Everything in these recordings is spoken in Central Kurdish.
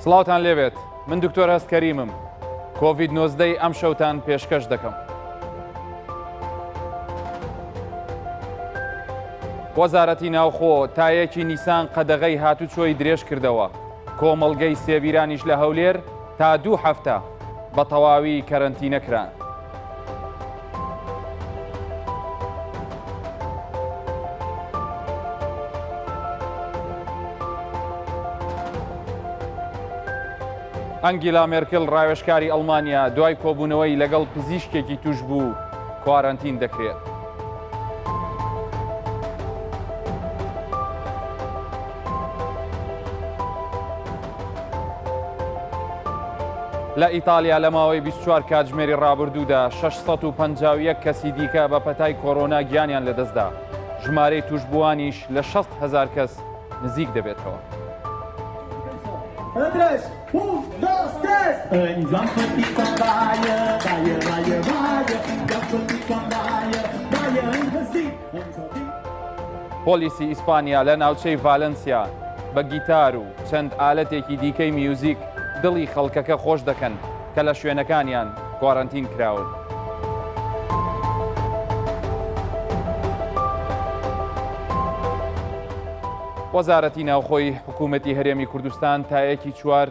سڵاوتان لێبێت من دکتۆر هەست کەریمم کۆڤید 19 ئەم شەوتان پێشکەش دەکەم. وەزارەتی ناوخۆ تا یەکی نیسان قەدەغەی هاتوچۆی درێژ کردەوە کۆمەڵگەی سێبیرانیش لە هەولێر تا دوو هەفتە بە تەواوی کەرەنتینە کران. ئەنگیلا مێرکل ڕاوێژکاری ئەڵمانیا دوای کۆبوونەوەی لەگەڵ پزیشکێکی تووشبوو کوارەنتین دەکرێت. لە ئیتالیا لە ماوەی 24 کاتژمێری ڕابردوودا 651 کەسی دیکە بە پەتای کۆرۆنا گیانیان لەدەستدا، ژمارەی تووشبووانیش لە 60 هەزار کەس نزیک دەبێتەوە. پۆلیسی ئیسپانیا لە ناوچەی ڤالنسیا بە گیتار و چەند ئالەتێکی دیکەی میوزیک دڵی خەڵکەکە خۆش دەکەن کە لە شوێنەکانیان کوارەنتین کراون. وەزارەتی ناوخۆی حکوومەتی هەرێمی کوردستان تا یەکی چوار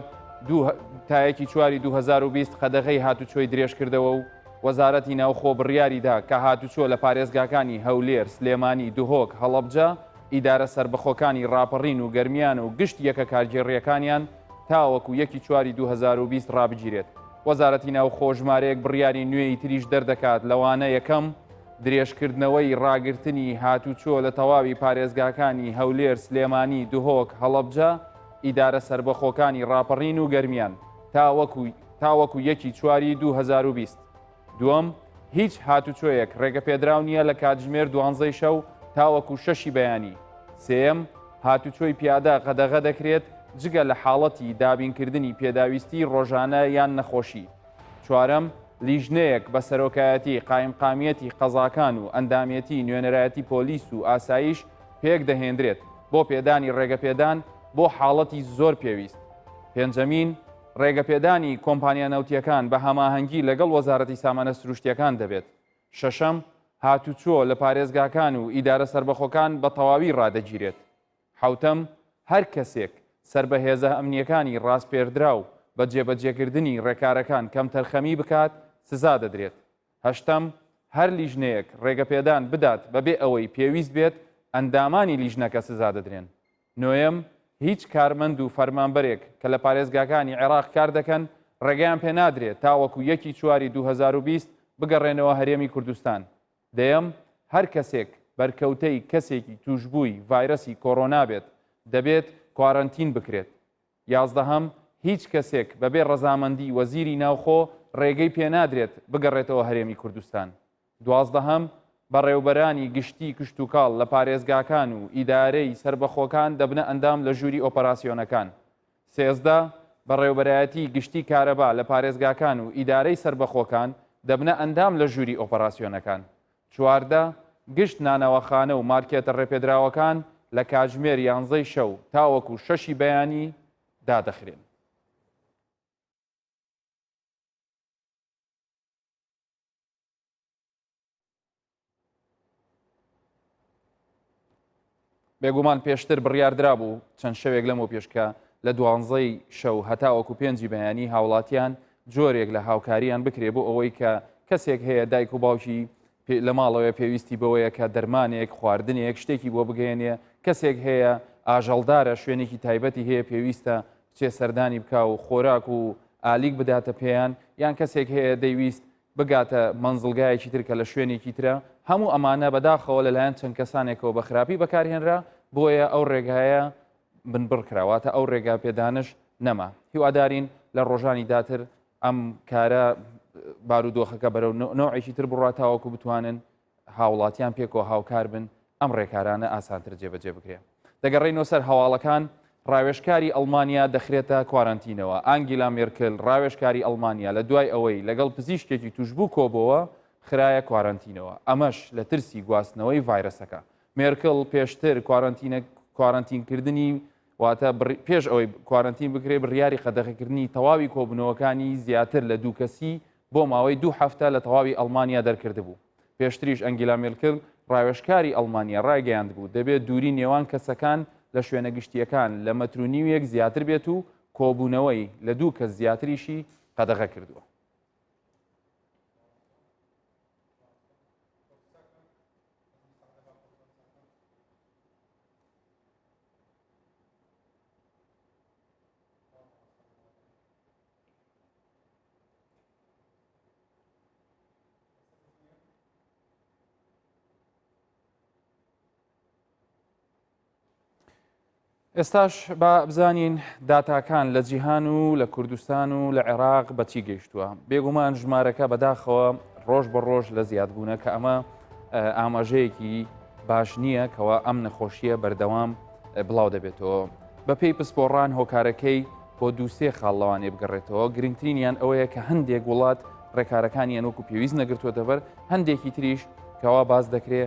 تا یەکی چواری 2020 قەدەغەی هاتوچۆی درێژکردەوە و وەزارەتی ناوخۆ بڕیاریدا کە هاتوچۆ لە پارێزگاکانی هەولێر، سلێمانی، دهۆک، هەڵەبجە، ئیدارە سەربەخۆکانی ڕاپەڕین و گەرمیان و گشت یەکە کارگێڕییەکانیان تاوەکو یەکی چواری 2020 ڕابگیرێت. وەزارەتی ناوخۆ ژمارەیەک بڕیاری نوێی تریش دەردەکات لەوانە یەکەم، درێژکردنەوەی ڕاگرتنی هاتوچۆ لە تەواوی پارێزگاکانی هەولێر، سلێمانی، دهۆک، هەڵەبجە، ئیدارە سەربەخۆکانی ڕاپەڕین و گەرمیان تاوەکو تاوەکو یەکی چواری 2020. دووەم، هیچ هاتوچۆیەک ڕێگەپێدراو نییە لە کاتژمێر دوانزەی شەو تاوەکو شەشی بەیانی. سێیەم، هاتوچۆی پیادە قەدەغە دەکرێت جگە لە حاڵەتی دابینکردنی پێداویستیی ڕۆژانە یان نەخۆشی. چوارەم، لیژنەیەک بە سەرۆکایەتی قایمقامیەتی قەزاکان و ئەندامێتی نوێنەرایەتی پۆلیس و ئاسایش پێکدەهێندرێت بۆ پێدانی ڕێگەپێدان بۆ حاڵەتی زۆر پێویست. پێنجەمین، ڕێگەپێدانی کۆمپانیا نەوتییەکان بە هەماهەنگی لەگەڵ وەزارەتی سامانە سروشتییەکان دەبێت. شەشەم، هاتوچۆ لە پارێزگاکان و ئیدارە سەربەخۆکان بە تەواوی ڕادەگیرێت. حەوتەم، هەر کەسێک سەر بە هێزە ئەمنییەکانی ڕاسپێردراو بە جێبەجێکردنی ڕێکارەکان کەمتەرخەمی بکات، سزا دەدرێت. هەشتەم، هەر لیژنەیەک ڕێگەپێدان بدات بەبێ ئەوەی پێویست بێت، ئەندامانی لیژنەکە سزا دەدرێن. نۆیەم، هیچ کارمەند و فەرمانبەرێک کە لە پارێزگاکانی عێراق کار دەکەن، ڕێگەیان پێنادرێت تاوەکو یەکی چواری 2020 بگەڕێنەوە هەرێمی کوردستان. دەیەم، هەر کەسێک بەرکەوتەی کەسێکی تووشبووی ڤایرەسی کۆرۆنا بێت، دەبێت کوارەنتین بکرێت. یازدەهەم، هیچ کەسێک بەبێ ڕەزامەندی وەزیری ناوخۆ ڕێگەی پێنادرێت بگەڕێتەوە هەرێمی کوردستان. دوازدەهەم، بەڕێوبەرانی گشتی کشتوکاڵ لە پارێزگاکان و ئیدارەی سەربەخۆکان دەبنە ئەندام لە ژووری ئۆپەراسیۆنەکان. 13، بەڕێوبەرایەتی گشتی کارەبا لە پارێزگاکان و ئیدارەی سەربەخۆکان دەبنە ئەندام لە ژووری ئۆپەراسیۆنەکان. 14، گشت نانەواخانە و مارکێتە ڕێپێدراوەکان لە کاتژمێر یانزەی شەو تاوەکو شەشی بەیانی دادەخرێن. بێگومان پێشتر بڕیاردرابوو چەند شەوێک لەمەو پێش کە لە دوانزەی شەو هەتاوەکو پێنجی بەیانی هاوڵاتیان جۆرێک لە هاوکاریان بکرێ بۆ ئەوەی کە کەسێک هەیە دایک و باوکی لە ماڵەوەی پێویستی بەوەیە کە دەرمانێک خواردنێک شتێکی بۆ بگەێنێ کەسێک هەیە ئاژەڵدارە شوێنێکی تایبەتی هەیە پێویستە بچێ سەردانی بکا و خۆراک و ئالیک بداتە پێیان یان کەسێک هەیە دەیویست بگاتە مەنزڵگایەکی تر کە لە شوێنێکی ترە، هەموو ئەمانە بەداخەوە لەلایەن چەند کەسانێکەوە بە خراپی بەکارهێنرا، بۆیە ئەو ڕێگایە بنبڕ کرا، واتە ئەو ڕێگا پێدانەش نەما. هیوادارین لە ڕۆژانی داتر ئەم کارە بارودۆخەکە بەرەو نەوعێکی تر بڕوا تاوەکو بتوانن هاوڵاتیان پێکەوە هاوکار بن ئەم ڕێکارانە ئاسانتر جێبەجێ بکرێ. دەگەڕێینەوە سەر هەواڵەکان، ڕاوێژکاری ئەڵمانیا دەخرێتە کوارەنتینەوە، ئانگیلا مێرکل ڕاوێژکاری ئەڵمانیا لە دوای ئەوەی لەگەڵ پزیشکێکی توشبوو کۆبۆوە خرایە کوارەنتینەوە، ئەمەش لە ترسی گواستنەوەی ڤایرەسەکە. مێرکل پێشتر کوارەنتینکردنی. واتە پێش ئەوەی کوارەنتین بکرێ بڕیاری قەدەغەکردنی تەواوی کۆبوونەوەکانی زیاتر لە دوو کەسی بۆ ماوەی دوو هەفتە لە تەواوی ئەڵمانیا دەرکردبوو. پێشتریش ئەنگیلا مێرکل ڕاوێژکاری ئەڵمانیا ڕایگەیاندبوو، دەبێت دووری نێوان کەسەکان لە شوێنە گشتییەکان لە مەتر و نیوێک زیاتر بێت و کۆبوونەوەی لە دوو کەس زیاتریشی قەدەغە کردووە. ئێستاش با بزانین داتاکان لە جیهان و لە کوردستان و لە عێراق بەچی گەیشتووە بێگومان ژمارەکە بەداخەوە ڕۆژ بە ڕۆژ لە زیادبوونە کە ئەمە ئاماژەیەکی باش نییە کەوا ئەم نەخۆشیە بەردەوام بڵاو دەبێتەوە بەپێی پسپۆڕان هۆکارەکەی بۆ دووسێ خاڵ لەوانەیە بگەڕێتەوە گرنگترینیان ئەوەیە کە هەندێک وڵات ڕێکارەکانیان وەکو پێویست نەگرتووەتە بەر هەندێکی تریش کەوا باس دەکرێ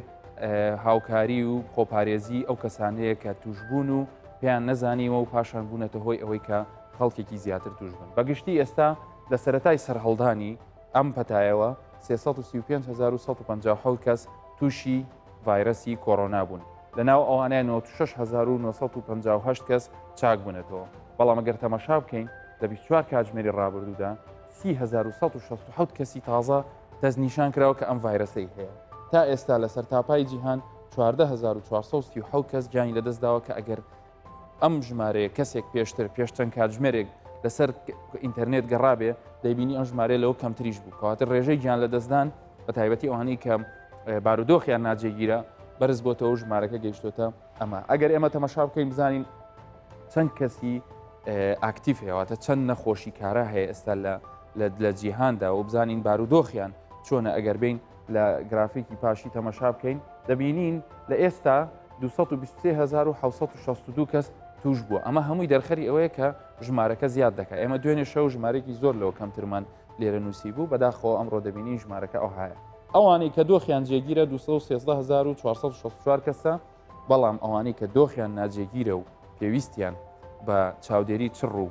هاوکاری و خۆپارێزی ئەو کەسانەیە کە توشببوون و پێیان نەزانیوە و پاشان بوونەتە هۆی ئەوەی کە خەڵکێکی زیاتر توش بن بەگشتی ئێستا لە سەتای سەرهەڵدانی ئەم پەتایەوە 335157 کەس تووشی ڤایرەسی کۆرۆنا بوون لەناو ئەوانەیە 96958 کەس چاک بوونەتەوە بەڵام ئەگەر تەمەشا بکەین لە 24 کاتژمێری ڕابردوودا 3167 کەسی تازە دەستنیشان کراوە کە ئەم ڤایرەسەی هەیە تا ئێستا لە سەرتاپای جیهان 14437 کەس گیانی لەدەستداوە کە ئەگەر ئەم ژمارەیە کەسێک پێشتر پێش چەند کاتژمێرێک لەسەر ئینتەرنێت گەڕابێ دەیبینی ئەم ژمارەیە لەوە کەمتریش بوو کەواتە ڕێژەی گیان لەدەستدان بە تایبەتی ئەوانەی کە بارودۆخیان ناجێگیرە بەرز بۆتەوە ژمارەکە گەیشتۆتە ئەمە ئەگەر ئێمە تەمەشا بکەین بزانین چەند کەسی ئاکتیف هەیەواتە چەند نەخۆشی کارا هەیە ئێستا لە لە جیهاندا و بزانین بارودۆخیان چۆنە ئەگەر بین لە گرافیکی پاشی تەمەشا بکەین دەبینین لە ئێستا 223762 کەس توش بووە ئەمە هەمووی دەرخەری ئەوەیە کە ژمارەکە زیاد دەکات ئێمە دوێنێ شەو ژمارێکی زۆر لەوە کەمترمان لێرە نووسی بوو بەداخەوە ئەمڕۆ دەبینین ژمارەکە ئەوهایە ئەوانەی کە دۆخیان جێگیرە 213464 کەسە بەڵام ئەوانەی کە دۆخیان ناجێگیرە و پێویستیان بە چاودێری چڕ و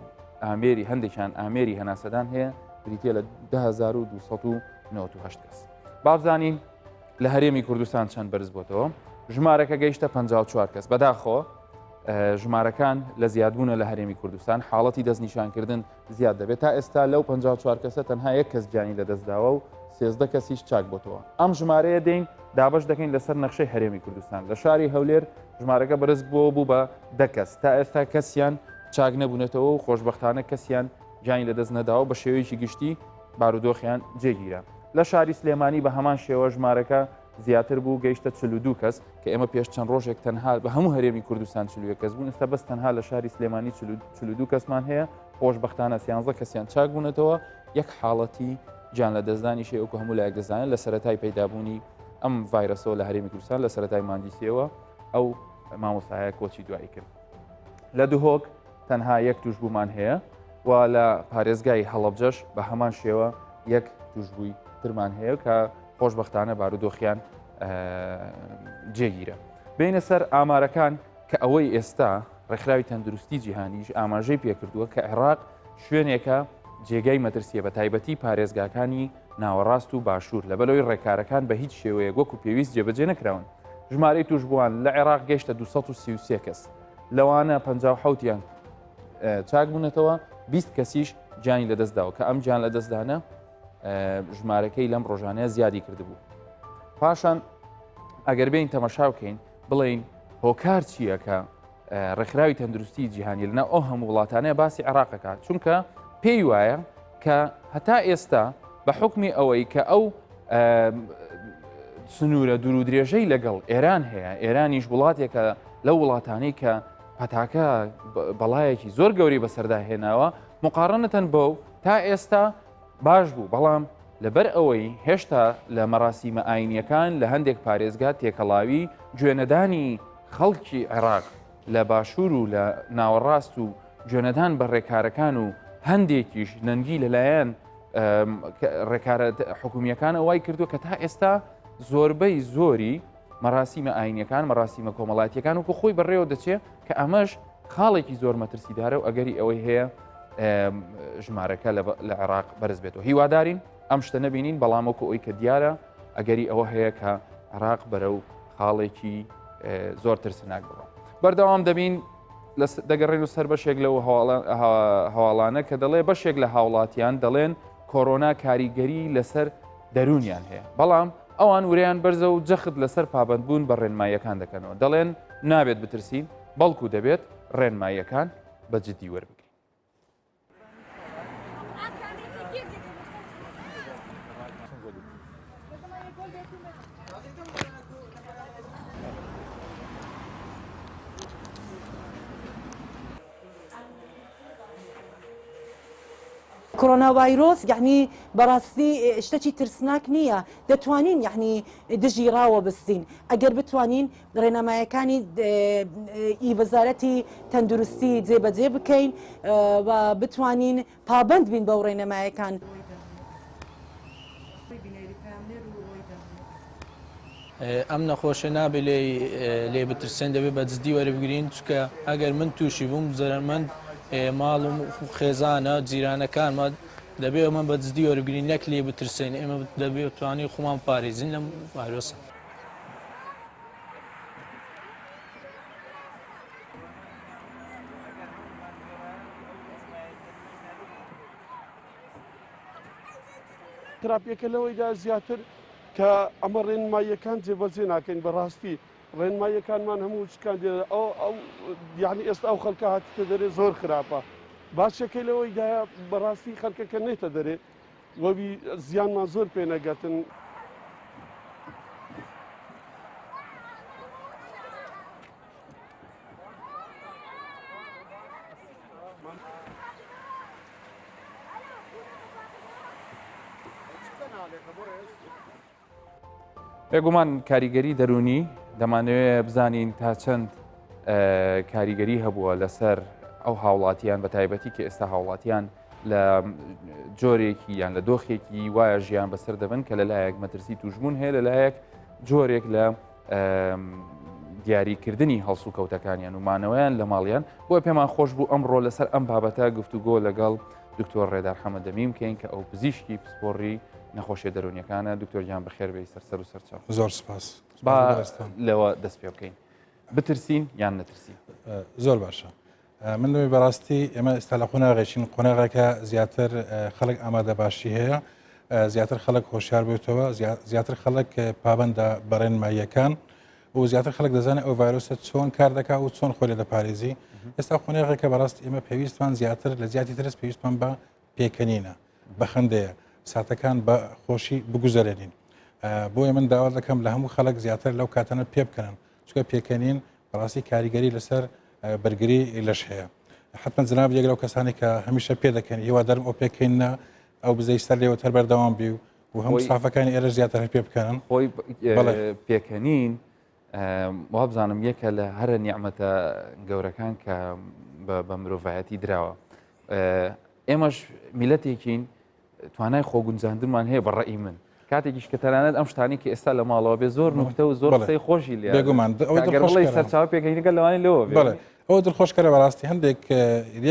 ئامێری هەندێکیان ئامێری هەناسەدان هەیە بریتە لە 10298 کەس بابزانین لە هەرێمی کوردستان چەند بەرز بۆتەوە ژمارەکە گەیشتە 54 کەس بەداخەوە ژمارەکان لە زیادبوونە لە هەرێمی کوردستان حاڵەتی دەستنیشانکردن زیاد دەبێت تا ئێستا لەو 54 کەسە تەنها یەک کەس گیانی لەدەستداوە و 13 کەسیش چاک بۆتەوە ئەم ژمارەیە دێین دابش دەکەین لەسەر نەخشەی هەرێمی کوردستان لە شاری هەولێر ژمارەکە بەرز بووە بوو بە دە کەس تا ئێستا کەسیان چاک نەبوونەتەوە و خۆشببختانە کەسیان گیانی لەدەست نەداوە بە شێوەیەکی گشتی بارودۆخیان جێگیرە لە شاری سلێمانی بە هەمان شێوە ژمارەکە زیاتر بوو گەیشتە 42 کەس کە ئێمە پێش چەند ڕۆژێک تەنها بە هەموو هەرێمی کوردستان 41 کەس بوون ئێستا بەس تەنها لە شاری سلێمانی 42 کەسمان هەیە خۆشببختانە 13 کەسیان چاک بوونەتەوە یەک حاڵەتی گیان لە دەستدانی شێوەکو هەموو لایەک دەزانن لە سەتای پەیدابوونی ئەم ڤایرەسەوە لە هەرێمی کوردستان لە سەتای مانگی سێوە ئەو مامۆستایە کۆچی دوایی کرد لە دهۆک تەنها یەک توشببوومان هەیە و لە پارێزگای هەڵەبجەش بە هەمان شێوە یەک توشببووی ترمان هەیە کە خۆشببختانە بارودۆخیان جێگیرە بینە سەر ئامارەکان کە ئەوەی ئێستا ڕێکخراوی تەندروستی جیهانیش ئاماژەی پێکردووە کە عێراق شوێنێکە جێگای مەترسیە بە تایبەتی پارێزگاکانی ناوەڕاست و باشوور لەبەرەوەی ڕێکارەکان بە هیچ شێوەیەک وەکو پێویست جێبەجێ نەکراون ژمارەی توشبووان لە عێراق گەیشتە 233 کەس لەوانە 57یان چاک بوونەتەوە 20 کەسیش گیانی لەدەستداوە کە ئەم گیان لەدەستدانە ژمارەکەی لەم ڕۆژانەیە زیادی کردبوو پاشان ئەگەر بین تەمەشا بکەین بڵین هۆکار چییە کە ڕێکخراوی تەندروستی جیهانی لەناو ئەو هەموو وڵاتانەیە باسی عێراقەکە چونکە پێی وایە کە هەتا ئێستا بە حکمی ئەوەی کە ئەو سنوورە دوور و درێژەی لەگەڵ ئێران هەیە ئێرانیش وڵاتێکە لەو وڵاتانەی کە پەتاکە بەڵایەکی زۆر گەوری بەسەردا هێناوە مقاڕنەتەن بەو تا ئێستا باش بوو بەڵام لەبەر ئەوەی هێشتا لە مەراسیمە ئاینیەکان لە هەندێک پارێزگا تێکەڵاوی گوێنەدانی خەڵکی عێراق لە باشوور و لە ناوەڕاست و گوێنەدان بە ڕێکارەکان و هەندێکیش نەنگی لەلایەن ڕێکارە حکومیەکان وای کردووە کە تا ئێستا زۆربەی زۆری مەراسیمە ئاینیەکان مەراسیمە کۆمەڵاتیەکان وکو خۆی بەڕێوە دەچێت کە ئەمەش خاڵێکی زۆر مەترسیدارە و ئەگەری ئەوەی هەیە ژمارەکە لە عێراق بەرز بێتەوە. هیوادارین ئەم شتە نەبینین، بەڵام وەکو ئەوی کە دیارە ئەگەری ئەوە هەیە کە عێراق بەرەو خاڵێکی زۆر ترسناک بڕۆ. بەردەوام دەبین دەگەڕێن و سەر بەشێک لەو هەواڵانە کە دەڵێ بەشێک لە هاوڵاتیان دەڵێن کۆرۆنا کاریگەری لەسەر دەروونیان هەیە، بەڵام ئەوان ورەیان بەرزە و جەخت لەسەر پابەندبوون بە ڕێنماییەکان دەکەنەوە، دەڵێن نابێت بترسین، بەڵکو دەبێت ڕێنماییەکان بە جددی وەربگرین. کۆرۆنا ڤایرۆس یەعنی بەڕاستی شتەکی ترسناک نییە دەتوانین یەعنی دژی ڕاوەبستین ئەگەر بتوانین ڕێنمایەکانی ئی وەزارەتی تەندروستی جێبەجێ بکەین و بتوانین پابەند بین بەو ڕێنمایەکان. ئەم نەخۆشە نابێ لێی لێ بترسێن دەبێت بە جدی وەربگرین چکە ئەگەر من تووشی بووم زەرمەند ماڵ و خێزانە جیرانەکانمە دەبێ ئەمە بە جدی وەربگرین نەک لێ بترسێن ئێمە دەبێت توانی خۆمان پارێزین لەم ڤایرۆسە. خراپیەکە لەوەیدا زیاتر کە ئەمە ڕێنماییەکان جێبەجێ ناکەین بەڕاستی ڕێنماییەکانمان هەموو شکاندێ ئەو ئەو یعنی ئێستا ئەو خەڵکە هاتیتە دەرێ زۆر خراپە باشەکەی لەوەیدایە بەڕاستی خەڵکەکە نێتە دەرێ وەوی زیانمان زۆر پێ نەگەتن. بێگومان کاریگەری دەرونی دەمانەوێ بزانین تا چەند کاریگەری هەبووە لەسەر ئەو هاوڵاتیان بە تایبەتی کە ئێستا هاوڵاتیان لە جۆرێکی یان لە دۆخێکی وایە ژیان بەسەر دەبن کە لەلایەک مەترسی توشبوون هەیە لەلایەک جۆرێک لە دیاریکردنی هەڵسوکەوتەکانیان و مانەوەیان لە ماڵیان بۆ پێمان خۆش بوو ئەمڕۆ لەسەر ئەم بابەتە گفتوگۆ لەگەڵ دکتۆر ڕێدار حەمەدەمین بکەین کە ئەو پزیشکی پسپۆڕی نەخۆشیە دەرونیەکانە. دکتۆر گیان بەخێر بێی سەر سەر و سەرچاو. زۆر سپاس. با لەوە دەست پێ بکەین بترسین یان نەترسین؟ زۆر باشە. من لەوەی بەڕاستی ئێمە ئێستا لە قۆناغێکین قۆناغێکە زیاتر خەڵک ئامادە باشی هەیە زیاتر خەڵک هۆشیار بێتەوە زیاتر خەڵک پابندە بە ڕێنماییەکان و زیاتر خەڵک دەزانێت ئەو ڤایرۆسە چۆن کار دەکا و چۆن خۆی لێ دەپارێزی ئێستا قۆناغێکە بەڕاست ئێمە پێویستمان زیاتر لە زیاتی ترس پێویستمان بە پێکەنینە بەخەندەیە ساتەکان بە خۆشی بگوزەرێنین بۆیە من داوا دەکەم لە هەموو خەڵک زیاتر لەو کاتەنە پێ بکەنن چونکە پێکەنین بەڕاستی کاریگەری لەسەر بەرگری لەش هەیە حتمما جناب یەک لەو کەسانی کە هەمیشە پێ دەکەن هیوادارم ئەو پێکەینە ئەو بزەی سەر لێوە هەر بەردەوام بی و و هەموو ستافەکانی ئێرە زیاتر هەر پێ بکەنن خۆی پێکەنین وابزانم یەکە لە هەرە نیعممەتە گەورەکان کە بە مرۆڤایەتی دراوە ئێمەش میلەتێکین توانای خۆگونجاندنمان هەیە بە ڕەئی من کاتێکیش کە تەنانەت ئەم شتانی کە ئێستا لە ماڵەوە بێ زۆر نوکتە و زۆر قسەی خۆشی لێ بێگومان ئەوەی دڵخۆشکەرە سەرچاوە پێکەینەکە لەوانەیە لەوە بێ. بەڵێ ئەوە دڵخۆشکەرە بەڕاستی هەندێک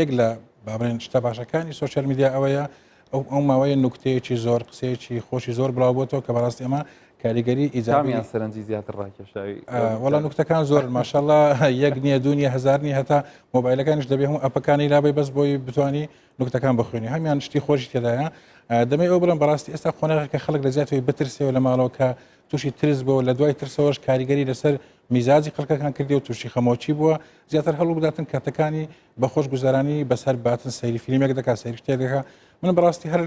یەک لە با بڵێن شتە باشەکانی سۆشیال میدیا ئەوەیە ئەو ئەو ماوەیە نوکتەیەکی زۆر قسەیەکی خۆشی زۆر بڵاو بۆتەوە کە بەڕاستی ئەمە کاریگەری ئیجابیان کامیان سەرنجی زیاتر ڕاکێشاوی وەڵا نوکتەکان زۆر ماشاءاللە یەک نییە دوو نییە هەزار نییە هەتا مۆبایلەکانیش دەبێ هەموو ئەپەکانی لابەی بەس بۆی بتانی نوکتەکان بخوێنی هەمیان شتی خۆشی تێدایە دەمەی ئەو بڵم بەڕاستی ئێستا قۆناغێکە خەڵک لە زیاتەوەی بترسەوە لە ماڵەوە کە تووشی ترس بۆ لە دوای ترسەوەش کاریگەری لەسەر میزاجی خەڵکەکان کردی و تووشی خەمۆکی بووە زیاتر هەڵ بداتن کاتەکانی بە خۆش گوزارانی بەسەر باتن سەیری فیلمێک دەکات سەیری شتێک دەکات من بەڕاستی هەر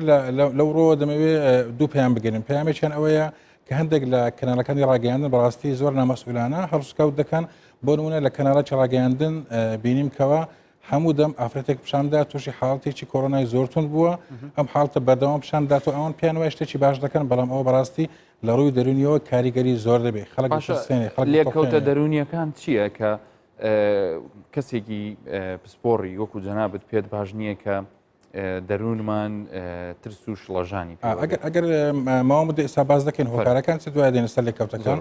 لەو ڕۆوە دەمەوێت دوو پەیام بگەنم پەیامێکیان ئەوەیە کە هەندێک لە کەنالەکانی ڕاگەیاندن بەڕاستی زۆر نامەسئولانە هەڵسوکەوت دەکەن بۆ نمونە لە کەناڵی ڕاگەیاندن بینیم کەەوە هەموو دەم ئافرەتێک پیشاندا تووشی حاڵەتێکی کۆرۆنای زۆر توند بووە ئەم حاڵتە بەردەوام پیشاندات و ئەوان پێیان وایە شتێکی باش دەکەن بەڵام ئەوە بەڕاستی لە ڕووی دەروونیەوە کاریگەری زۆر دەبێت خەڵک دەترسێنێ خەڵک لێکەوتە دەروونیەکان چییە کە کەسێکی پسپۆڕی وەکو جەنابت پێت باش نییە کە دەروونمان ترس و شڵەژانی ئەگەر ئەگەر ماوە مدە ئێستا باس دەکەین هۆکارەکان چ دوای دێنە سەر لێکەوتەکان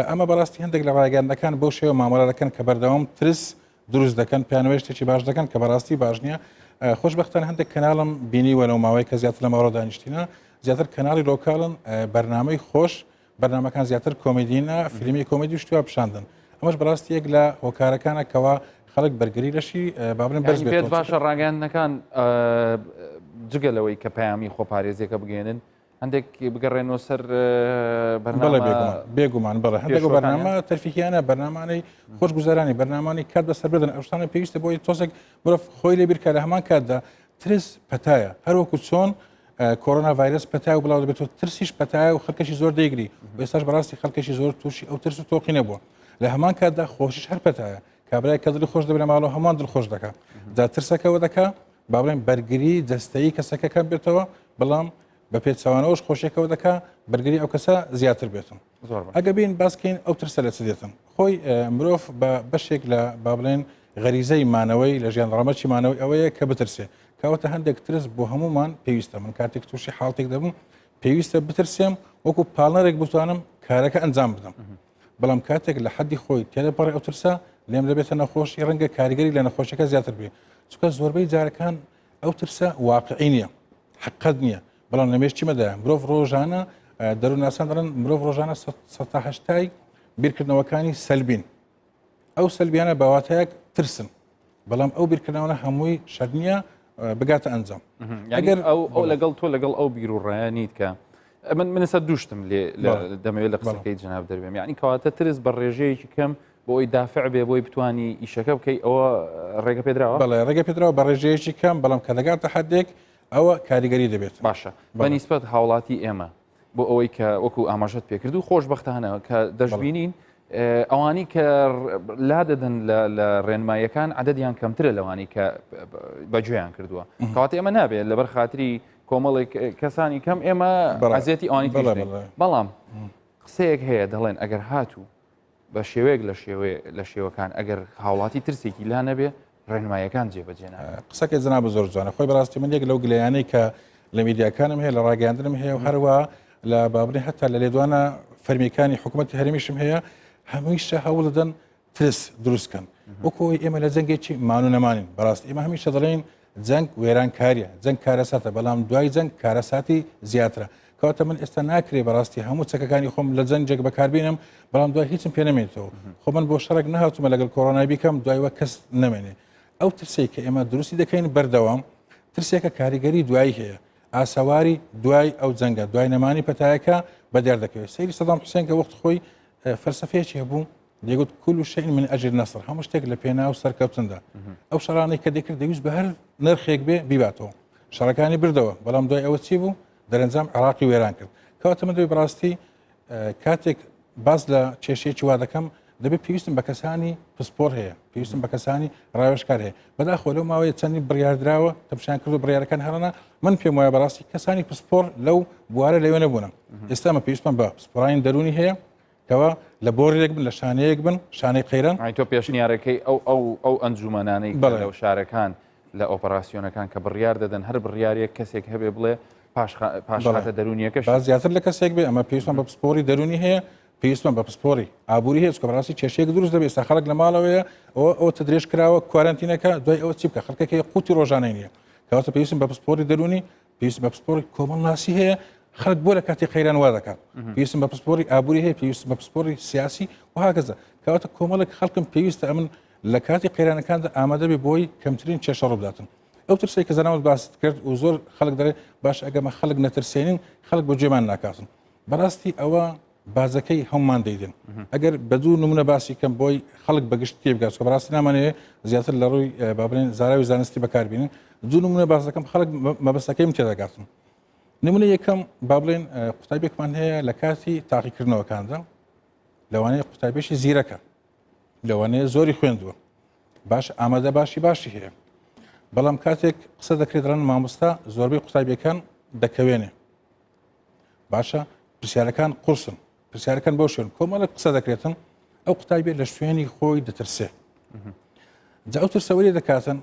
ئەمە بەڕاستی هەندێک لە ڕاگەیاندنەکان بەو شێوە مامەڵە دەکەن کە بەردەوام ترس. دروست دەکەن پیانەوەی شتێکی باش دەکەن کە بەڕاستی باش نییە خۆشببختان هەندێک کەناڵم بینیوە لەو ماوەی کە زیاتر لە ماڵەوە دانیشتینە زیاتر کەناڵی local ن بەرنامەی خۆش بەرنامەکان زیاتر کۆمیدینە فیلمی کۆمیدی شتوا پیشاندن ئەمەش بەڕاستی یەک لە هۆکارەکانە کەوا خەڵک بەرگری لەشی بابلن بەرز بێت باشە ڕاگەیاندنەکان جگە لەوەی کە پەیامی خۆپارێزیەکە بگەێنن هەندێک بگەڕێنەوە سەر بەڵێ بێگومان بەڵێ هەندێک بەرنامە تەرفیهیانە بەرنامانەی خۆشگوزارانی بەرنامانی کات بەسەر بردن ئەو شتانە پێویستە بۆی تۆزێک مرۆڤ خۆی لێ بیرکە لە هەمان کاتدا ترس پەتایە هەروەکو چۆن کۆرۆنا ڤایرس پەتای و بڵاو دەبێتەوە ترسیش پەتایە و خەڵکەشی زۆر دەیگری ئێستاش بەڕاستی خەڵکێکی زۆر تووشی ئەو ترس و تۆقی نەبووە لە هەمان کاتدا خۆشیش هەر پەتایە کابرای کە دڵی خۆش دەبێت لە ماڵەوە هەمان دڵخۆش دەکا جا ترسەکەەوە دەکا با بڵێن بەرگری جەستەیی کەسەکە کەم بێتەوە بەڵام بە پێچەوانەوەش خۆشیەکەەوە دەکا بەرگری ئەو کەسە زیاتر بێتن ئەگە بین باسکەین ئەو ترسە لە چ دێتن خۆی مرۆڤ بە بەشێک لە با بڵێن غەریزەی مانەوەی لە ژیان ڕەمەکی مانەوەی ئەوەیە کە بترسێ کەواتە هەندێک ترس بۆ هەمومان پێویستە من کاتێک تووشی حاڵتێک دەبم پێویستە بترسێم وەکو پاڵنەرێک بتوانم کارەکە ئەنجام بدەم بەڵام کاتێک لە حەدی خۆی تێدەپەڕێ ئەو ترسە لێم دەبێتە نەخۆشی ڕەنگە کاریگەری لە نەخۆشیەکە زیاتر بێ چونکە زۆربەی جارەکان ئەو ترسە واقعی نییە حقت نییە بەڵام لە مێشکی مەدا مرۆڤ ڕۆژانە دەروونناسان دەڵێن مرۆڤ ڕۆژانە 180 بیرکردنەوەکانی سەلبین ئەو سەلبیانە باواتەیەک ترسن بەڵام ئەو بیرکردنەوەە هەمووی شەر نییە بگاتە ئەنجام ئەگەر ئەو ئەو لەگەڵ تۆ لەگەڵ ئەو بیر و ڕایانیت کە من منسە دووشتم لێ دەمەوێت لە قسەکەی جناب دەربێم یعنی کەواتە ترس بە ڕێژەیەکی کەم بۆ ئەوی دافع بێ بۆی بتانی ئیشەکە بکەی ئەوە ڕێگە پێدراوە بەڵێ ڕێگە پێدراوە بە ڕێژەیەکی کەم بەڵام کە دەگاتە حدێک ئەوە کاریگەری دەبێت باشە بەنیسبەت هاوڵاتی ئێمە بۆ ئەوەی کە وەکو ئاماژەت پێکرد و خۆشببختانە کە دەشببینین ئەوانی کە لا دەدەن لە ڕێنماییەکان عددیان کەمترە لەوانی کە بەگوێیان کردووە کەواتە ئێمە نابێت لەبەر خاتری کۆمەڵێک کەسانی کەم ئێمە ئەزیەتی ئەوانی بەڵام قسەیەک هەیە دەڵێن ئەگەر هاتوو بە شێوەیەک لە شێوەیە لە شێوەکان ئەگەر هاوڵاتی ترسێکی لا نەبێ ڕێنمایەکان جێبەجێ ناکات. قسەکەی جەنابت زۆر جوانە خۆی بەڕاستی من یەک لەو گلەیانەی کە لە میدیاکانم هەیە لە ڕاگەیاندنم هەیە و هەروە لە بابنی هەتا لە لێدوانە فەرمیەکانی حکوومەتی هەرێمیشم هەیە هەمیشە هەوڵ دەدەن ترس دروستکەن وەکۆی ئێمە لە جەنگێکی مان و نەمانین بەڕاست ئێمە هەمیشە دەڵێن جەنگ وێرانکاریە جەنگ کارەساتە بەڵام دوای جەنگ کارەساتی زیاترە کەواتە من ئێستا ناکرێ بەڕاستی هەموو چەکەکانی خۆم لە جەنگێک بەکاربینم بەڵام دوای هیچم پێ نەمێنێتەوە خۆ من بۆ شەڕێک نەهاتوومە لەگەڵ کۆرۆنای بیکەم دوای وە کەس نەمێنێ ئەو ترسێک کە ئێمە دروستی دەکەین بەردەوام ترسێکە کاریگەری دوایی هەیە ئاسەواری دوای ئەو جەنگە دوای نەمانی پەتایەکە بە دیار دەکەوێت سەیری سەدام حوسێن کە وەخت خۆی فەلسەفەیەکی هەبوو دەیگوت كل شيء من أجل النصر هەموو شتێک لە پێناو سەرکەوتندا ئەو شەڕانەی کە دەکرد دەویست بە هەر نرخێک بێ بیباتەوە شەڕەکانی بردەوە بەڵام دوای ئەوە چی بوو دەرەنجام عراقی وێران کرد کەواتە من دەبێ بەڕاستی کاتێک باس لە کێشەیەکی وا دەکەم دەبێت پێویستم بە کەسانی پسپۆر هەیە پێویستم بە کەسانی ڕاوێژکار هەیە بەداخۆ لەو ماوەیە چەندی بڕیاردراوە تەمشان کرد و بڕیارەکان هەرەنا من پێم وایە بەڕاستی کەسانی پسپۆر لەو بوارە لەوێ نەبوونە ئێستا مە پێویستمان بە پسپۆرانی دەرونی هەیە کەوا لە بۆرێک بن لە شانەیەک بن شانەی قەیران. ئای تۆ پێشنیارەکەی ئەو ئەو ئەو ئەنجومەنانەی کە لەو شارەکان لە ئۆپەراسیۆنەکان کە بڕیار دەدەن هەر بڕیارێک کەسێک هەبێ بڵێ پاشخاتە دەرونیەکەش با زیاتر لە کەسێک بێ ئەمە پێویستمان بە پسپۆری دەرونی هەیە پێویستمان بە پسپۆری ئابووری هەیە چونکە بەڕاستی کێشەیەک دروست دەبێت ئێستا خەڵک لە ماڵەوەیە ئەوە ئەوە تدرێژ کراوە کوارەنتینەکە دوای ئەوە چی بکە خەڵکەکەی قوتی ڕۆژانەی نییە کەواتە پێویستم بە پسپۆری دەرونی پێویست بە پسپۆڕی کۆمەڵناسی هەیە خەڵک بۆ لە کاتی قەیران وا دەکات پێویستم بە پسپۆڕی ئابووری هەیە پێویستم بە پسپۆڕی سیاسی و هاکەزە کەواتە کۆمەڵێک خەڵکم پێویستە ئەمن لە کاتی قەیرانەکاندا ئامادە بێ بۆی کەمترین کێشە ڕووبداتن ئەو ترسێک کە زەناوت باست کرد و زۆر خەڵک دەڵێ باش ئەگەمە خەڵک نەترسێنین خەڵک بۆ جێمان ناکاتن بەڕاستی ئەوە باجەکەی هەمومان دەیدن ئەگەر بە دوو نمونە باسی کەم بۆی خەڵک بەگشت تێبگات کە بەڕاستی نامانەوێ زیاتر لە ڕووی با بڵێن زاراوی زانستی بەکاربینن دوو نمونە باس دەکەم خەڵک مەبەستەکەیم تێدەگاتن نمونە یەکەم با بڵێن قوتابیێکمان هەیە لە کاتی تاقیکردنەوەکاندا لەوانەیە قوتابیشی زیرەکە لەوانەیە زۆری خوێندووە باش ئامادە باشی باشی هەیە بەڵام کاتێک قسە دەکرێت دەڵێن مامۆستا زۆربەی قوتابیەکان دەکەوێنێ باشە پرسیارەکان قورسن پرسیارەکان بۆ شوێن کۆمەڵێک قسە دەکرێتن ئەو قوتابیە لە شوێنی خۆی دەترسێ جا ئەو ترسەوەری دەکاتن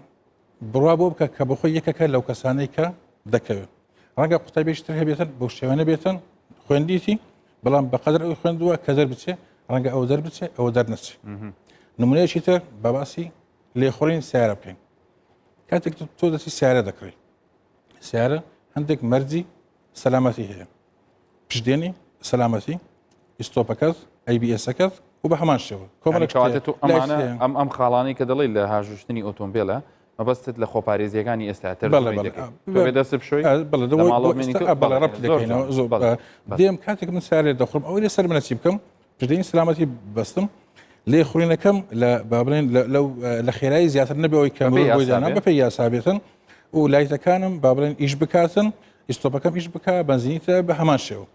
بڕوا بۆ بکە کە بەخۆی یەکەکە لەو کەسانەی کە دەکەوێت ڕەنگە قوتابیشتر هەبێتن بۆ شێوە نەبێتن خوێندیتی بەڵام بەقدر ئەو خوێندووە کە دەربچێ ڕەنگە ئەو دەربچێ ئەوە دەرنەچێ نمونەیەکی تر بە باسی. لێخوڕین سیارە بکەین کاتێک تۆ دەستی سیارە دەکڕی سیارە هەندێک مەرجی سەلامەتی هەیە پشدێنی سەلامەتی ئیستۆپەکەت ABS ەکەت و بە هەمان شێوە کۆمەڵێک کەواتە تۆ ئەمانە ئەم ئەم خاڵانەی کە دەڵێی لە هاژوشتنی ئۆتۆمبێلە مەبەستت لە خۆپارێزیەکانی ئێستا تر دەست بشۆی دێم کاتێک من سارێ دەخۆم ئەوەی لەسەر منە چی بکەم پشتێنی سەلامەتی بەستم لێ خوڕینەکەم لە با بڵێن لەو لە خێرایی زیاتر نەبێ ئەوەی کە بۆی دانا بەپێی یاسا بێتن و لایتەکانم با بڵێن ئیش بکاتن ئیستۆپەکەم ئیش بکە بەنزینی تر بە هەمان شێوە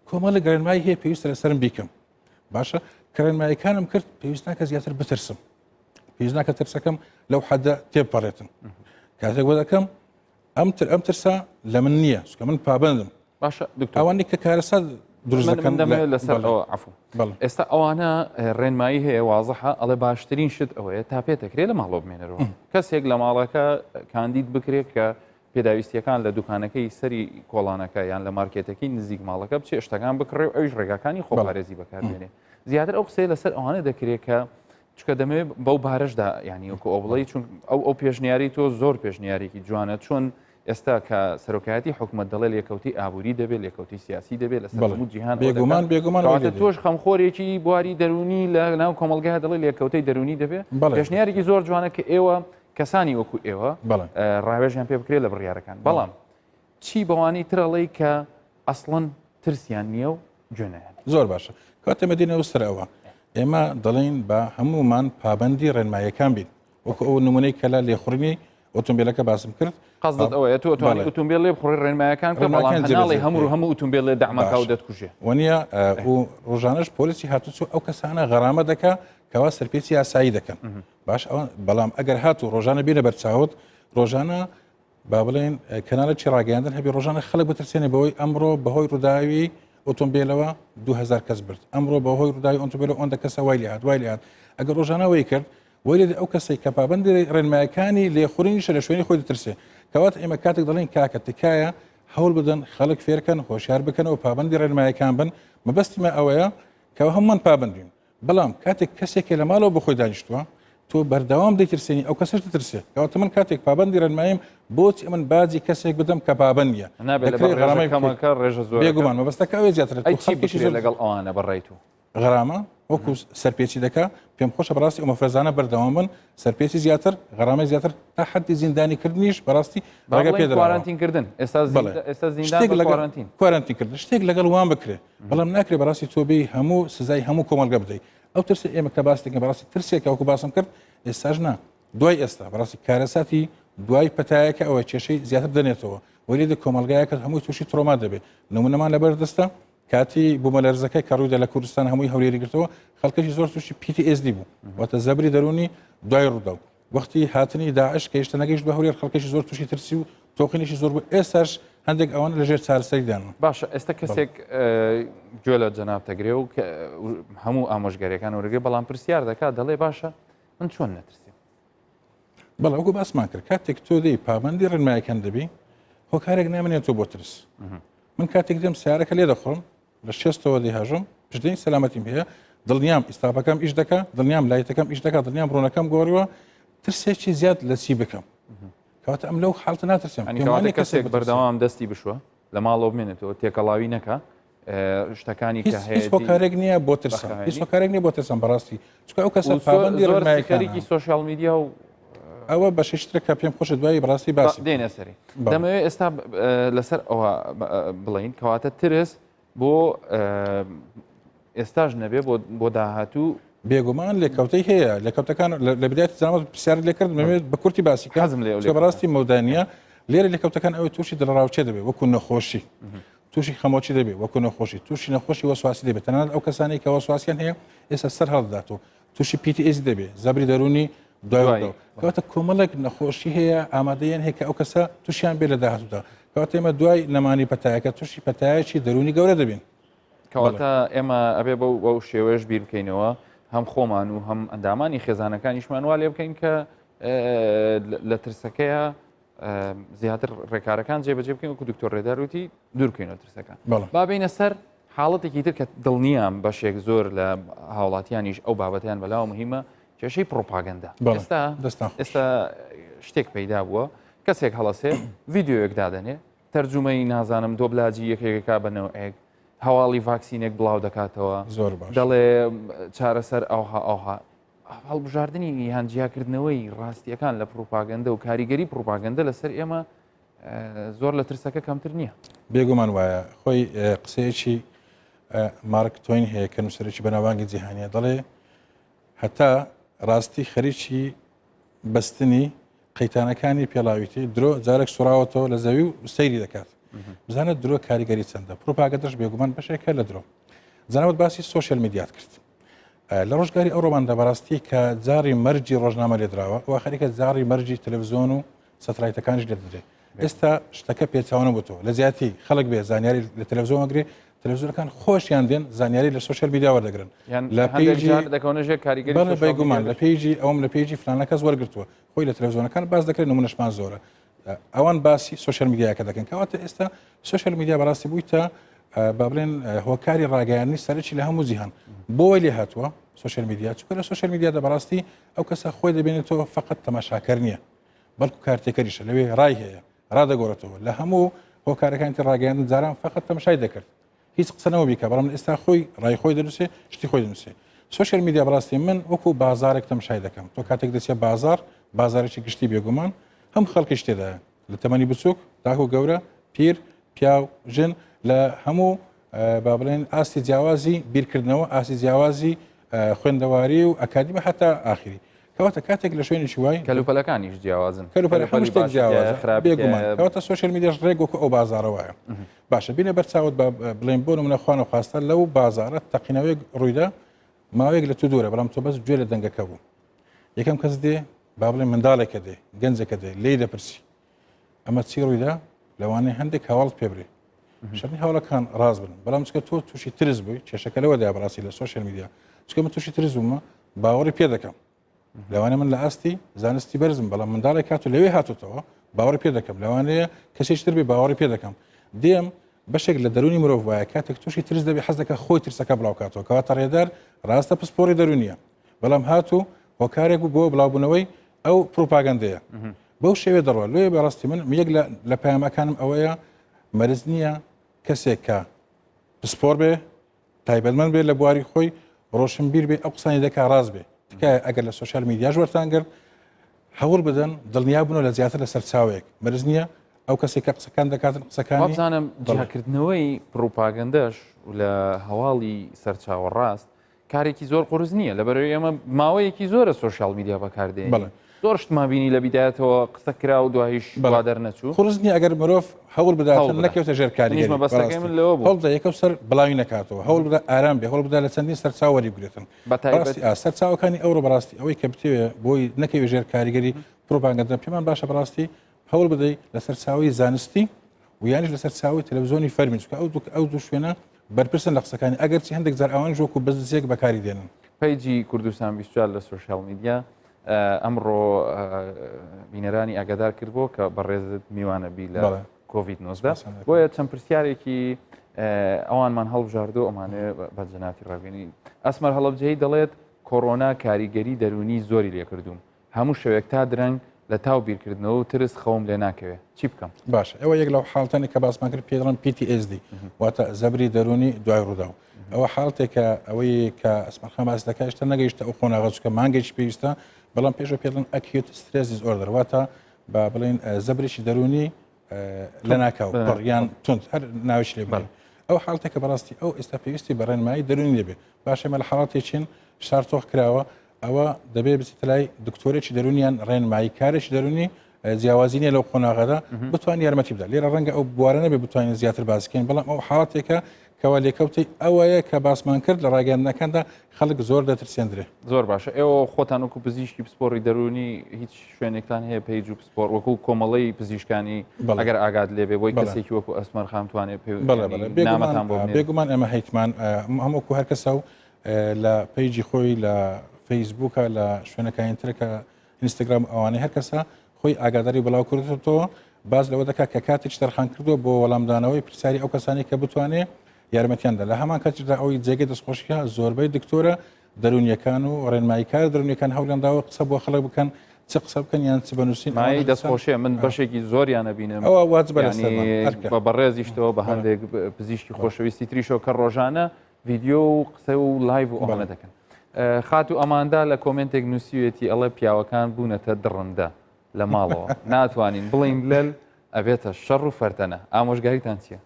کۆمەڵە ڕێنمایی هەیە پێویستە لەسەرم بیکەم باشە کە ڕێنماییەکانم کرد پێویست ناکە زیاتر بترسم پێویست ناکە ترسەکەم لەو حەدە تێپەڕێتن کاتێک بۆ دەکەم ئەم تر ئەم ترسە لە من نییە چونکە من پابندم باشە دکتۆر ئەوانەی کە کارەسات دروست دەکەن دەمەوێت لەسەر ئەوە عفو ئێستا ئەوانە ڕێنمایی هەیە وازحە ئەڵێ باشترین شت ئەوەیە تا پێ دەکرێت لە ماڵەوە بمێنەرەوە کەسێک لە ماڵەکە کاندید بکرێت کە پێداویستیەکان لە دوکانەکەی سەری کۆڵانەکە یان لە مارکێتەکەی نزیک ماڵەکە بچێ شتەکان بکڕێ و ئەویش ڕێگاکانی خۆپارێزی بەکاربێنێ زیاتر ئەو قسەیە لەسەر ئەوانە دەکرێت کە چکە دەمەوێت بەو بارەشدا ینی وەکو ئەو بڵێ چون ئەو ئەو پێشنیاری تۆ زۆر پێشنیارێکی جوانە چۆن ئێستا کە سەرۆکایەتی حکوومەت دەڵێ لێکەوتی ئابووری دەبێت لێکەوتی سیاسی دەبێت لە سەر جیهان بێگومان بێگومان تۆش خەمخۆرێکی بواری دەرونی لە ناو کۆمەلگا دەڵێ لێکەوتەی دەرونی دەبێت پێشنیارێکی زۆر جوانە کە ئێوە کەسانی وەکو ئێوە ڕاوێژیان پێ بکرێت لە بڕیارەکان بەڵام چی بەوانی ترەڵی کە ئەسڵەن ترسیان نییە و گوێ نایەن. زۆر باشە کاتێ مەدینەوە سەر ئەوە ئێمە دەڵێین با هەمومان پابندی ڕێنماییەکان بین وەکو ئەو نمونەی کە لە لێخوڕینی ئۆتۆمبیلەکە باسم کرد قەزدت ئەوەیە تۆ توانی ئۆتۆمبیل لێ بخوڕی ڕێنمایەکان کە بەڵام ناڵێ هەموو هەموو ئۆتۆمبیل لێ دەعمەکە و دەتکوژێ وەنیە و ڕۆژانەش پۆلیسی هاتوچۆ ئەو کەسانە غەرامە دەکا کەوا سەرپێچی یاسایی دەکەن باش ئەوە بەڵام ئەگەر هاتوو ڕۆژانە بینە بەرچاوت ڕۆژانە با بڵێین کەناڵێکی ڕاگەیاندن هەبی ڕۆژانە خەڵک بترسێنێ بەوەی ئەمڕۆ بەهۆی ڕووداوی ئۆتۆمبیلەوە 2000 کەس برد ئەمڕۆ بەهۆی ڕووداوی ئۆتۆمبیل ئەوەندە کەسە وای لێهات وای لێهات ئەگەر ڕۆژانە وەی کرد وەی لێ ئەو کەسێک کە پابندی ڕێنمایەکانی لێخورینیشە لە شوێنی خۆی دەترسێ کەوات ئێمە کاتێک دەڵێن کاکە تکایە هەوڵ بدەن خەڵک فێرکەن هۆشیار بکەنەوە پابندی ڕێنمایەکان بن مەبەستیمە ئەوەیە کە هەمومان پابندین بەڵام کاتێک کەسێکێ لە ماڵەوە بۆ خۆی دانیشتووە تۆ بەردەوام دەیترسێنی ئەو کەسەش دەترسێ کەواتە من کاتێک پابەندی ڕێنماییم بۆچی ئەمن باجی کەسێک بدەم کە پابەند نییە نابێت لە دەکرێت غەرامەی کەمەکە ڕێژە زۆر بێگومان مەبەستەکە ئەوێ زیاترە ئەی تۆ چی خەڵکێکی بکرێت زۆر لەگەڵ ئەوانە بەڕای تۆ غەرامە وەکو سەرپێچی دەکا پێم خۆشە بەڕاستی ئەو مەفرەزانە بەردەوام بن سەرپێچی زیاتر غەرامەی زیاتر تا حەدی زیندانی کردنیش بەڕاستی با ڕێگە بڵێین پێدراوە کوارەنتین کردن ئێستا بەڵێ زیند- ئێستا زیندان شتێک بە لەگەڵ کوارەنتین کوارەنتین کردن شتێک لەگەڵ وان بکرێ بەڵام ناکرێ بەڕاستی تۆ بێی هەموو سزای هەموو کۆمەڵگە بدەیت ئەو ترسە ئێمە کە باس دەکەین بەڕاستی ترسێکە وەکو باسم کرد ئێستاش نا دوای ئێستا بەڕاستی کارەساتی دوای پەتایەکە ئەوە کێشەی زیاتر دەنێتەوە وەلی دە کۆمەڵگایەکە هەمووی تووشی ترۆما دەبێت نمونەمان لەبەر دەستە کاتی بوومەلەرزەکە کە ڕوویدا لە کوردستان هەمووی هەولێری گرتەوە خەڵکەشی زۆر تووشی PTSD بوو واتە زەبری دەروونی دوای ڕووداو وەختی هاتنی داعش کە هێشتا نەگەیشت بە هەولێر خەڵکێکی زۆر تووشی ترسی و تۆقینێکی زۆر بوو ئێستاش هەندێک ئەوانە لەژێر چارەسەریدان. باشە ئێستا کەسێک گوێ لە جەناب دەگرێ و هەموو ئامۆژگاریەکان وەرگێ بەڵام پرسیار دەکات دەڵێ باشە من چۆن نەترسیم؟ بەڵێ وەکو باسمان کرد کاتێک تۆ دێی پابەندی ڕێنمایەکان دەبی هۆکارێک نامێنێت تۆ بۆ ترس من کاتێک دێم سیارەکە لێ دەخۆم لە شێستەوە دەیهاژم پشتێنی سەلامەتیم هەیە دڵنیام ئیستاپەکەم ئیش دەکا دڵنیام لایتەکەم ئیش دەکا دڵنیام ڕۆنەکەم گۆڕیوە ترسێکی زیاد لە چی بکەم کەواتە ئەم لەو حاڵتە ناترسم کەواتە کەسێک بەردەوام دەستی بشوە لە ماڵەوە بمێنێتەوە تێکەڵاوی نەکا شتەکانی کە هیچ هۆکارێک نییە بۆ ترسم هیچ هۆکارێک نییە بۆ ترسم بەڕاستی چونکە ئەو کەسە پابەندی ڕێنمایەکانی سۆشیال میدیا و ئەوە بەشێکی ترە کە پێم خۆشە دوایی بەڕاستی باسی دێنە سەری دەمەوێت ئێستا لەسەر ئەوە بڵین کەواتە ترس بۆ ئێستاش نەبێ بۆ داهاتوو بێگومان لێکەوتەی هەیە لێکەوتەکان لە بدایەتی زانات پرسیار لێکرد مەوێت بە کورتی باسی حەزم لێ بەڕاستی مەودانیە لێرە لێکەوتەکان ئەوەی تووشی دڵەڕاوکێ دەبێت وەکو نەخۆشی تووشی خەمۆکی دەبێت وەکو نەخۆشی تووشی نەخۆشی وەسواسی دەبێت تەنانەت ئەو کەسانەی کە وەسواسیان هەیە ئێستا سەر هەڵدەدات و تووشی PTSD دەبێت زەبری دەروونی دوای کەواتە کۆمەڵێک نەخۆشی هەیە ئامادەیان هەیە کە ئەو کەسە تووشیان بێ لە داهاتوودا کەواتە ئێمە دوای نەمانی پەتایەکە تووشی پەتایەکی دەروونی گەورە دەبین. کەواتە ئێمە ئەبێ بەو بەو شێوەیەش بیر بکەینەوە هەم خۆمان و هەم ئەندامانی خێزانەکانیشمان وا لێ بکەین کە لە ترسەکەیە زیاتر ڕێکارەکان جێبەجێ بکەین وەکو دکتۆر ڕێدار وتی دوور بکەینەوە ترسەکان با بینە سەر حاڵەتێکی تر کە دڵنیام بەشێک زۆر لە هاوڵاتیانیش ئەو بابەتیان بەلاوە مهمە. کێشەی پڕۆپاگەندە ئێستا ئێستا شتێک پەیدا بووە کەسێک هەڵەسێ ڤیددیوەک دادەنێ تەرجومەی نازانم دۆبلاجی یەکێکەکە بە نەوەک هەواڵی ڤاکسینێک بڵاو دەکاتەوە زۆر باش دەڵێ چارەسەر ئەوها ئەوها هەڵبژاردنی یان جیاکردنەوەی ڕاستیەکان لە پروپاگەندە و کاریگەری پروپاگەندە لەسەر ئێمە زۆر لە ترسەکە کەمتر نییە. بێگومان وایە خۆی قسەیەکی مارک تۆین هەیە کە نووسەرێکی بەناوبانگی جیهانیە دەڵێ هەتا ڕاستی خەریکی بەستنی قەیتانەکانی پێڵاویتی درۆ جارێک سوڕاوەتەوە لە زەوی و سەیری دەکات بزانە درۆ کاریگەری چەندە پروپاگەندەش بێگومان بەشێکە لە درۆ جەنابت باسی سۆشیال میدیات کرد لە ڕۆژگاری ئەو ڕۆماندا بەڕاستی کە جاری مەرجی ڕۆژنامە لێدراوە و خەریکە جاری مەرجی تەلەڤزیۆن و سەتلایتەکانیش لێدرێ ئێستا شتەکە پێچوانە بۆتەوە لە زیاتی خەڵک بێ زانیاری لە تەلەڤزیۆن وەگرێ تەلەڤزیۆنەکان خۆشیان دێن زانیاری لە سۆشیال میدیا وەردەگرن لە page ی دەکەونە ژێر کاریگەری بێگومان لە page ی ئەوم لە page ی فلانە کەس وەرگتووە خۆی لە تەلەڤزیۆنەکان باس دەکرێت نمونەشمان زۆرە ئەوان باسی سۆشیال میدیاکە دەکەن کەواتە ئێستا سۆشیال میدیا بەڕاستی بوویتە با بڵێن هۆکاری ڕاگەیاندنی سەرەکی لە هەموو جیهان بۆی لێ هاتووە سۆشیال میدیا چونکە لە سۆشیال میدیادا بەڕاستی ئەو کەسە خۆی دەبێنێتەوە فقط تەماشاکەر نییە بەڵکو کارتێکەریشە لەوێ ڕای هەیە ڕادەگۆڕێتەوە لە هەموو هۆکارەکانی تر ڕاگەیاندن جاران فقط تەماشای دەکرد هیچ قسە نەوە بیکە بەڵام ئێستا خۆی ڕای خۆی دەنووسێ شتی خۆی دەنووسێ سۆشیال میدیا بەڕاستی من وەکو بازارێک تەماشای دەکەم تۆ کاتێک دەچێت بازار بازارێکی گشتی بێگومان هەم خەڵکیش تێدایە لە تەمەنی بچووک تاکو گەورە پیر پیاو ژن لە هەموو با بڵێن ئاستی جیاوازی بیرکردنەوە ئاستی جیاوازی خوێندەواری و ئەکادیمە هەتا ئاخری کەواتە کاتێک لە شوێنێکی وای کەلوپەلەکانیش جیاوازن کەلوپەلە هەموو شتێک جیاوازە بێگومان کەواتە سۆشیال میدیاش ڕێک وەکو ئەو بازاڕە وایە باشە بینە بەرچاوت بە بڵێن بۆ نمونە خوانە خواستە لەو بازاڕە تەقینەوەیەک ڕوویدا ماوەیەک لە تو دوورە بەڵام تۆ بەس گوێ لە دەنگەکە بوو یەکەم کەس دێ با بڵێن منداڵێکە دێ گەنجەکە دێ لێی دەپرسی ئەمە چی ڕوویدا لەوانەیە هەندێک هەواڵت پێ برێ شەرنی هەواڵەکان ڕاست بن بەڵام چکە تۆ تووشی ترس بووی کێشەکە لەوەدا بەڕاستی لە سۆشیال میدیا چکە من تووشی ترس بوومە باوەڕی پێ دەکەم لەوانە من لە ئاستی زانستی بەرزم بەڵام منداڵێک هاتو لەوێ هاتوتەوە باوەڕی پێ دەکەم لەوانەیە کەسێکی تر بێ باوەڕی پێ دەکەم دێم بەشێک لە دەرونی مرۆڤ وایە کاتێک تووشی ترس دەبێ حەز دەکە خۆی ترسەکە بڵاو کاتەوە کەواتە ڕێدار ڕاستە پسپۆڕی دەرونیە بەڵام هاتوو هۆکارێک بوو بۆ بڵاوبوونەوەی ئەو پروپاگەندەیە بەو شێوێ دەڕوە لۆیە بەڕاستی من یەک لە پەیامەکانم ئەوەیە مەرز نییە کەسێک کە پسپۆر بێ تایبەتمەند بێ لە بواری خۆی ڕۆشنبیر بێ ئەو قسانی دەکا ڕاست بێ تکایە ئەگەر لە سۆشیال میدیاش وەرتان گرت هەوڵ بدەن دڵنیا بوون لە زیاتر لە سەرچاوەیەک مەرز نییە ئەو کەسێک کە قسەکان دەکاتن قسەکان بزانم جیاکردنەوەی پروپاگەندەش لە هەواڵی سەرچاوە ڕاست کارێکی زۆر قورس نییە لەبەرەوەی ئێمە ماوەیەکی زۆرە سۆشیال میدیا بەکاردێن زۆر شتمان بینی لە بیدایەتەوە قسە کرا و دوایش بەڵا دەرنەچوو قورس نییە ئەگەر مرۆڤ هەوڵ بدات نەکەوتە ژێر کاریگەری مەبەستەکەی من لەوە بوو هەوڵ یەکەم سەر بڵاوی نەکاتەوە هەوڵ بدە ئارام بێ هەوڵ بدە لە چەندین سەرچاوە وەریبگرێتن بە تایبەت سەرچاوەکانی ئەوڕۆ بەڕاستی ئەوەی کە بتەوێ بۆی نەکەوێ ژێر کاریگەری پروپاگەندە پێمان باشە بەڕاستی هەوڵ بدەیت لەسەر چاوی زانستی و یانیش لەسەر چاوی تەلەڤزیۆنی فەرمی چونکە ئەو دوو ئەو دوو شوێنە بەرپرسن لە قسەکانی ئەگەرچی هەندێک جار ئەوانیش وەکو بزنسێک بەکاری دێنن. page ی کوردستان 24 لە سۆشیال میدیا ئەمڕۆ بینەرانی ئاگادار کردبوو کە بەڕێزت میوانە بی لە کۆڤید 19 بۆیە چەند پرسیارێکی ئەوانمان هەڵبژاردو ئەمانێ بە جەناتی ڕاگەنی ئەسمەر هەڵەبجەی دەڵێت کۆرۆنا کاریگەری دەرونی زۆری لێکردوم هەموو شەوێک تا درەنگ لە تاو بیرکردنەوە و ترس خەوم لێ ناکەوێ چی بکەم؟ باشە ئەوە یەک لەو حاڵتانی کە باسمان کرد پێی دەڵێن PTSD واتە زەبری دەروونی دوای ڕووداو ئەوە حاڵتێکە ئەوەی کە ئەسمەر خان باس دەکات هێشتا نەگەیشتە ئەو قۆناغە چونکە مانگێکی پێویستە بەڵام پێشەوە پێ دەڵێن acute stress disorder واتە با بڵێن زەبرێکی دەروونی لەناکاو پڕ یان توند هەر ناویش لێ بڵێن ئەو حاڵتێکە بەڕاستی ئەو ئێستا پێویستی بە ڕێنمایی دەروونی دەبێت باشە ئێمە لە حاڵاتێکین شار تۆخ کراوە ئەوە دەبێ بچێتە لای دکتۆرێکی دەروونیان ڕێنمایی کارێکی دەروونی جیاوازی نیە لەو قۆناغەدا بتوان یارمەتی بدات لێرە ڕەنگە ئەو بوارە نەبێ بتوانین زیاتر باسکەین بەڵام ئەو حاڵەتێکە کەوا لێکەوتەی ئەوەیە کە باسمان کرد لە ڕاگەیاندنەکاندا خەڵک زۆر دەترسێندرێ. زۆر باشە ئێوە خۆتان وەکو پزیشکی پسپۆڕی دەروونی هیچ شوێنێکتان هەیە page و پسپۆڕ وەکو کۆمەڵەی پزیشکانی ئەگەر ئاگات لێبێ بۆی کەسێکی وەکو ئەسمەر خان توانێ پێ نامەتان بۆ بێگومان ئێمە هەیتمان هەموو هەر کەسە و لە page ی خۆی لە فەیسبووکە لە شوێنەکانی ترەکە ئینستاگرام ئەوانەی هەر کەسە خۆی ئاگاداری بڵاو کردێتەوە باز لەوە دەکات کە کاتێکی تەرخان کردووە بۆ وەڵامدانەوەی پرسیاری ئەو کەسانی کە بتوانێ یارمەتیاندا لە هەمان کاتیشدا ئەوەی جێگەی دەستخۆشیە زۆربەی دکتۆرە. دەروونیەکان و ڕێنماییکار دەروونیەکان هەوڵیان داوە قسە بۆ خەڵک بکەن چ قسە بکەن یان چ بنووسین مای دەستخۆشێ من بەشێکی زۆریان نەبینم ئەوە واجبە لەسەرمان بە بەڕێزیشتەوە بە هەندێک پزیشکی خۆشەویستی تریشەوە کە ڕۆژانە ڤیدیۆ و قسە و live و ئەوانە دەکەن. خاتوو ئەماندا لە کۆمێنتێک نووسیوێتی ئەڵێ پیاوەکان بوونەتە دڕندە لە ماڵەوە ناتوانین بڵین لەل ئەبێتە شەڕ و فەرتەنە ئامۆژگاریتان چییە؟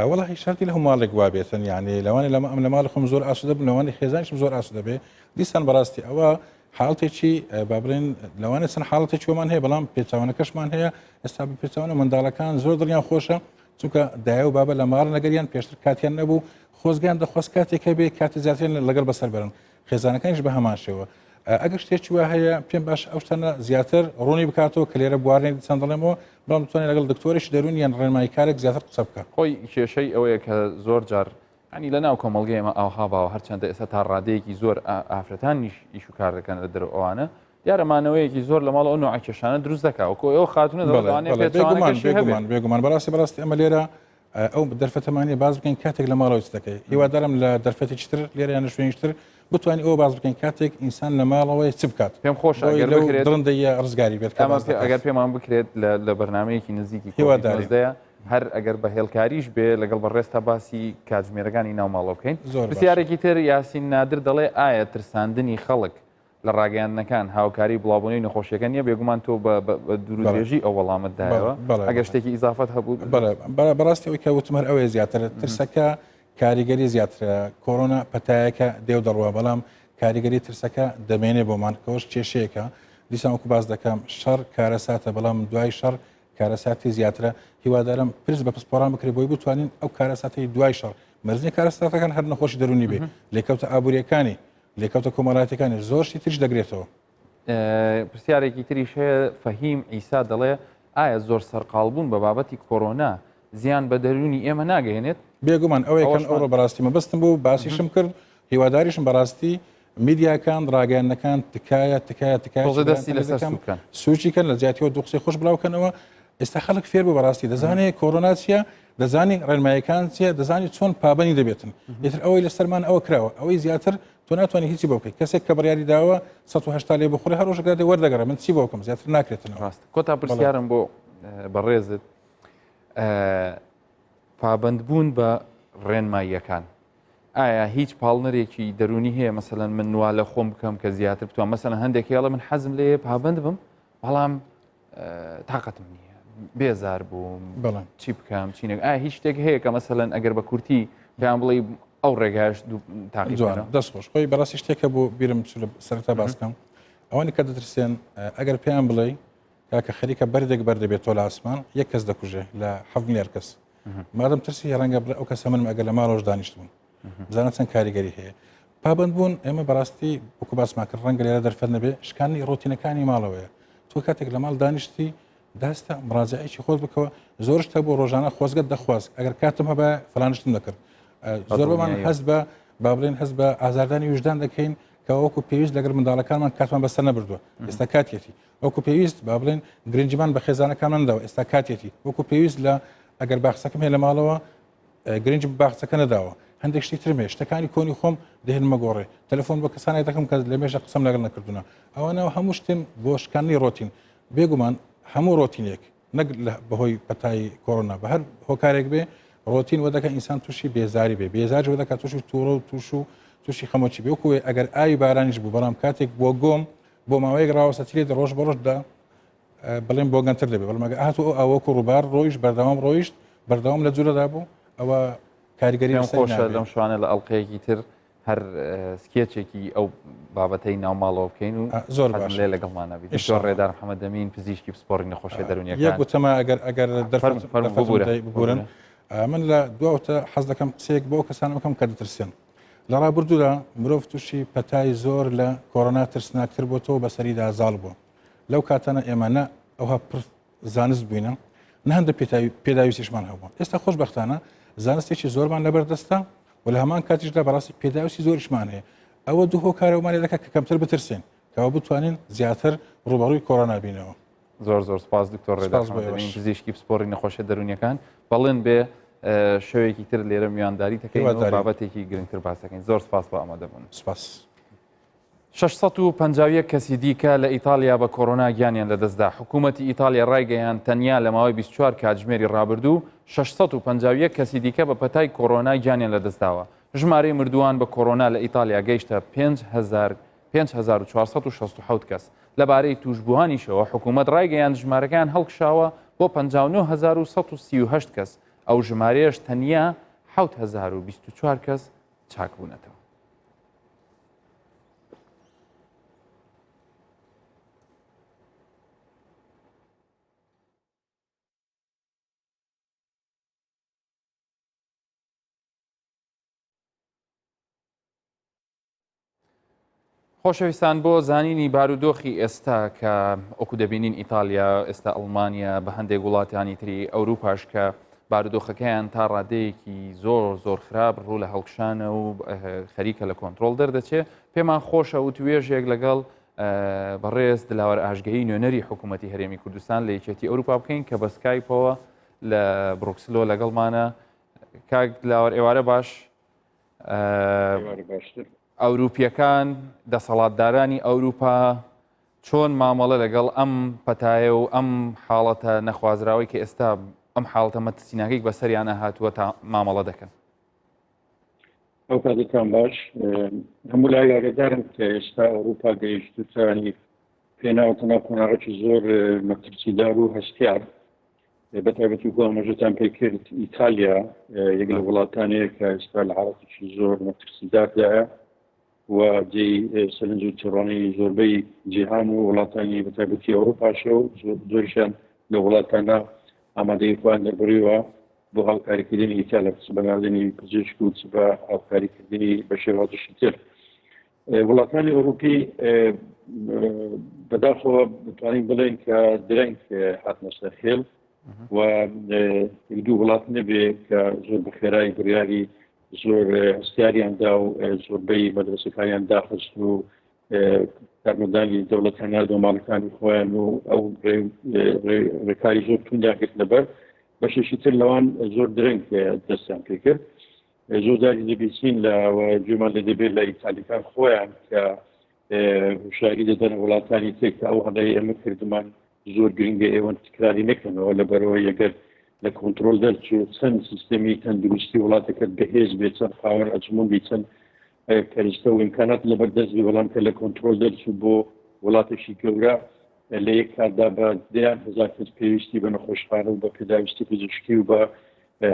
وەڵی شەرتی لە هەموو ماڵێک وا بێتن یعنی لەوانێ لەمە ئەم لە ماڵی خۆم زۆر ئاسوودە بم لەوانێ خێزانیشم زۆر ئاسوودە بێ دیسان بەڕاستی ئەوە حاڵتێکی با بڵێن لەوانێ چەند حاڵەتێکی وەمان هەیە بەڵام پێچوانەکەشمان هەیە ئێستا بە پێچوانە منداڵەکان زۆر دڵیان خۆشە چونکە دایە و بابە لە ماڵ نەگەریان پێشتر کاتیان نەبوو خۆزگەیان دەخواست کاتێک هەبێ کاتی زیاتریان لەگەڵ بەسەر بەرن خێزانەکانیش بە هەمان شێوە ئەگەر شتێکی وا هەیە پێم باش ئەو شتانە زیاتر ڕوونی بکاتەوە کە لێرە بوارنێک دیسان دەڵێمەوە بەڵام بتوانێت لەگەڵ دکتۆرێکی دەروون یان ڕێنماییکارێک زیاتر قسە بکە. خۆی کێشەی ئەوەیە کە زۆر جار یانی لە ناو کۆمەڵگەی ئێمە ئاوها باوە هەرچەندە ئێستا تا ڕادەیەکی زۆر ئافرەتانیش ئیش و کار دەکەن لە دەرەوە ئەوانە دیارە مانەوەیەکی زۆر لە ماڵ ئەو نوعە کێشانە دروست دەکا وەکو ئەو خاتونە دەڵێ بێگومان بێگومان بێگومان بەڕاستی بەڕاستی ئەمە لێرە ئەو دەرفەتەمانی باز بکەین کاتێک لە ماڵەوە چ دەکەی هیوادارم لە دەرفەتێکی تر لێرە یان لە شوێنێکی تر بتوانین ئەوە باز بکەین کاتێک ئینسان لە ماڵەوەی چ بکات پێم خۆشە ئەگەر بکرێت دڕندەیە ڕزگاری بێت کە باز دەکات. ئەگەر پێمان بکرێت لە بەرنمەیەکی نزیکی هیوادارین. هیوادارەیە هەر ئەگەر بە هێڵکاریش بێ لەگەڵ بەڕێزتا باسی کاتژمێرەکانی ناو ماڵەوە بکەین زۆر باشە. پرسیارێکی تر یاسین نادر دەڵێ ئایا ترساندنی خەڵک لە ڕاگەیاندنەکان هاوکاری بڵاوبوونەوەی نەخۆشیەکە نییە بێگومان تۆ بە دوورودرێژی ئەو وەڵامت دایەوە ئەگەر شتێکی ئیزافەت هەبوو. بەڕاستی ئەوەی کە وتم هەر ئەوەیە زیاتر ترسەکە کاریگەری زیاترە کۆرۆنا پەتایەکە دێو دەڕوا بەڵام کاریگەری ترسەکە دەمێنێ بۆمان کەوەش کێشەیەکە دیسان وەکو باس دەکەم شەڕ کارەساتە بەڵام دوای شەڕ کارەساتی زیاترە هیوادارم پرس بە پسپۆران بکرێت بۆی بتوانین ئەو کارەساتی دوای شەڕ مەرجنی کارەساتەکان هەر نەخۆشی دەرونی بێ لێکەوتە ئابوووریەکانی لێکەوتە کۆمەڵایەتیەکانی زۆر شتی تریش دەگرێتەوە. پرسیارێکی تریش هەیە فەهیم عیسا دەڵێ ئایا زۆر سەرقاڵبوون بە بابەتی کۆرۆنا زیان بە دەروونی ئێمە ناگەێنێت؟ بێگومان ئەوەی کەن ئەوڕۆ بەڕاستی مەبەستم بوو باسیشم کرد هیواداریشم بەڕاستی میدیاکان ڕاگەیاندنەکان تکایە تکایە تکایە دەستی لەسەر سوکەن سوچی کەن لە جیاتیەوە دوو قسەی خۆش بڵاوکەنەوە ئێستا خەڵک فێر بوو بەڕاستی دەزانێت کۆرۆنا چییە دەزانی ڕێنمایەکان چییە دەزانی چۆن پابەنی دەبێتن ئیتر ئەوەی لەسەرمان ئەوە کراوە ئەوەی زیاتر تۆ ناتوانانی هیچی بۆ بکەیت کەسێک کە بڕیاری داوە 180 لێ بخورێ هەر ڕۆژێک دێ وەردەگەڕێ من چی بۆ بکەم زیاتر ناکرێتنەوە ڕاست کۆتا پرسیارم بۆ بەڕێزت پابندبوون بە ڕێنماییەکان ئایا هیچ پاڵنەرێکی دەرونی هەیە مەسەلەن من وا لە خۆم بکەم کە زیاتر بتوان مەسەلەن هەندێک هێڵە من حەزم لێ پابند بم بەڵام تااقەتم نییە بێزار بووم بەڵام چی بکەم چینێک ئایا هیچ شتێک هەیە کە مەسەلەن ئەگەر بە کورتی پێیان بڵێ ئەو ڕێگاش تاقی جوان دەست خۆش خۆی بەڕاستی شتێکە بۆ بیرم سەرتا باسکەم ئەوانی کە دەترسێن ئەگەر پێیان بڵێ کاکە خەریکە بەردێک بەردەبێت تۆ لە ئاسمان یەک کەس دەکوژێ لە 7 میلیارد کەس مادەم ترسی ڕەنگە بڵێ ئەو کەسە منم ئەگەر لە ماڵەوەش دانیشتبووم بزانە چەند کاریگەری هەیە پابند بوون ئێمە بەڕاستی وەکو باسمان کرد ڕەنگە لێرە دەرفەت نەبێ شکانی ڕۆتینەکانی ماڵەوەیە تۆ کاتێک لە ماڵ دانیشتی دەستە مراجعێکی خۆت بکەوە زۆر شتە بۆ ڕۆژانە خۆزگەت دەخواست ئەگەر کاتم هەبە فلانشتم دەکرد زۆربەمان هەست بە با بڵێن هەست بە ئازاردانی وژدان دەکەین کە وەکو پێویست لەگەڵ منداڵەکانمان کاتمان بەسەر نەبردووە ئێستا کاتیەتی وەکو پێویست با بڵێن گرنگیمان بە خێزانەکانمان نەداوە ئێستا کاتیەتی وەکو پێویست لە ئەگەر باخچەکەم هەیە لە ماڵەوە گرنگی بە باخچەکە نەداوە هەندێک شتی ترم هەیە شتەکانی کۆنی خۆم دەهێنمە گۆڕێ تەلەفۆن بۆ کەسانێک دەکەم کە لە مێژە قسەم لەگەڵ نەکردوونە ئەوانە هەموو شتێن بۆ شکاندنی ڕۆتین بێگومان هەموو ڕۆتینێک نەک بەهۆی پەتای کۆرۆنا بە هەر هۆکارێک بێ ڕۆتین وە دەکە ئینسان تووشی بێزاری بێ بێزاری وە دەکات تووشی تووڕە و تووش و تووشی خەمۆکی بێ وەکوێ ئەگەر ئاوی بارانیش بوو بەڵام کاتێک بۆ گۆم بۆ ماوەیەک ڕاوەستە چی لێ ڕۆژ بە ڕۆژدا بڵێن بۆگەنتر دەبێت بەڵام ئەگەر هاتوو ئەو ئاوەکو ڕووبار ڕۆیشت بەردەوام ڕۆیشت بەردەوام لە جوولەدا بوو ئەوە کاریگەری پێم خۆشە لەم شوانە لە ئەڵلقەیەکی تر هەر سکێچێکی ئەو بابەتەی ناوماڵەوە بکەین و زۆر باش لێ لەگەڵمانە بیت زۆر ڕێدار محەممەد دەمین پزیشکی پسپۆڕی نەخۆشیە دەروونیەکان یەک وتەمە ئەگەر ئەگەر دەرفەت ببورن من لە دواوتە حەز دەکەم قسەیەک بۆ کەسان بکەم کە دەترسێن لە ڕابردوودا مرۆڤ تووشی پەتای زۆر لە کۆرۆنا ترسناکتر بۆتەوە بەسەریدا زاڵ بووە لەو کاتانە ئێمە نە ئەوها پڕ زانست بووینە نە هەندە پێداویستیشمان هەبوو ئێستا خۆشببختانە زانستێکی زۆرمان لەبەردەستە و لە هەمان کاتیشدا بەڕاستی پێداویستی زۆریشمان هەیە ئەوە دوو هۆکارەوەمان لێ دەکات کە کەمتر بترسێن کەەوە بتوانین زیاتر ڕوبەڕووی کۆرۆنا بینەوە زۆر زۆر سپاس دکتۆر ڕێدار پزیشکی پسپۆڕی نەخۆشیە دەروونیەکان بەڵێن بێ. شەوێکی تر لێرە میوانداری دەکەین و بابەتێکی گرنگتر باس دەکەین. زۆر سپاس بۆ ئامادەبوون. سپاس. 651 کەسی دیکە لە ئیتاڵیا بە کۆرۆنا گیانیان لەدەستدا. حکوومەتی ئیتاڵیا ڕایگەیاند تەنیا لە ماوەی 24 کاتژمێری ڕابردوو 651 کەسی دیکە بە پەتای کۆرۆنا گیانیان لەدەستداوە. ژمارەی مردووان بە کۆرۆنا لە ئیتاڵیا گەیشتە 5467 کەس. لەبارەی تووشبووانیشەوە حکوومەت ڕایگەیاند ژمارەکەیان هەڵکشاوە بۆ 59138 کەس، ئەو ژمارەیەش تەنیا 7024 کەس چاکبوونەتەوە. خۆشەویستان بۆ زانینی بارودۆخی ئێستا کە وەکو دەبینین ئیتالیا ئێستا ئەڵمانیا بە هەندێک وڵاتانی تری ئەوروپاش کە بارودۆخەکەیان تا ڕادەیەکی زۆر زۆر خراپ ڕوو لە هەڵکشانە و خەریکە لە کۆنتترۆل دەردەچێ پێمان خۆشە وتوێژێک لەگەڵ بەڕێز دلاوەر ئاژگەیی نوێنەری حکوومەتتی هەرێمی کوردستان لە یەکێتی ئەوروپا بکەین کە بە سکایپەوە لە بڕۆکسلۆ لەگەڵمانە کاک دلاوەر ئێوارە باش ئەوروپیەکان دەسەڵاتدارانی ئەوروپا چۆن مامەڵە لەگەڵ ئەم پەتایە و ئەم حاڵەتە نەخوازراوەی کە ئێستا ئەم حاڵەتە مەترسیناکەی بەسەریانە هاتووە تا مامەڵە دەکەن؟ ئەو کاتتان باش هەموو لای ئاگادارم کە ئێستا ئەوروپا گەیشتوتانی پێناوەتە ناو قۆناغێکی زۆر مەترسیدار و هەستیار بە تایبەتی وەکو ئاماژەتان پێ کرد ئیتالیا یەک لە وڵاتانەیە کە ئێستا لە حاڵەتێکی زۆر مەترسیداردایە و جێی سەرنج و تێڕوانینی زۆربەی جیهان و وڵاتانی بە تایبەتی ئەوروپاشە و زۆریشیان لە وڵاتانە ئامادەی خۆیان دەربڕیوە بۆ هاوکاریکردنی ئیتالیا چ بە ناردنی پزیشک و چ بە هاوکاریکردنی بە شێوازێکی تر. وڵاتانی ئەوروپی بەداخەوە دەتوانین بڵێن کە درەنگ هاتنە سەر هێڵ و دوو وڵات نەبێ کە زۆر بەخێرایی بڕیاری زۆر هەستیاریان دا و زۆربەی مەدرسەکانیان داخست و کارمەندانی دەوڵەتیان ناردەوە ماڵەکانی خۆیان و ئەو ڕێکاری زۆر توندیان گرت لەبەر بەشێکی تر لەوان زۆر درەنگ دەستیان پێکرد زۆر جاری دەبیستین لە گوێمان لێ دەبێت لە ئیتالیەکان خۆیان کە هوشیاری دەدەن وڵاتانی تر کە ئەو هەڵەی ئێمە کردمان زۆر گرنگە ئێوە تکراری نەکەنەوە لەبەرەوە یەگەر لە کۆنتترۆل دەرچوو چەند سیستەمی تەندروستی وڵاتەکەت بەهێز بێت چەند خاوەن ئەزمون بی چەند کەرستە و ئیمکانات لەبەر دەست بی بەڵام کە لە کۆنتترۆل دەرچوو بۆ وڵاتێکی گەورە لە یەک کاتدا بە دەیان هەزار کەس پێویستی بە نەخۆشخانە و بە پێداویستی پزیشکی و بە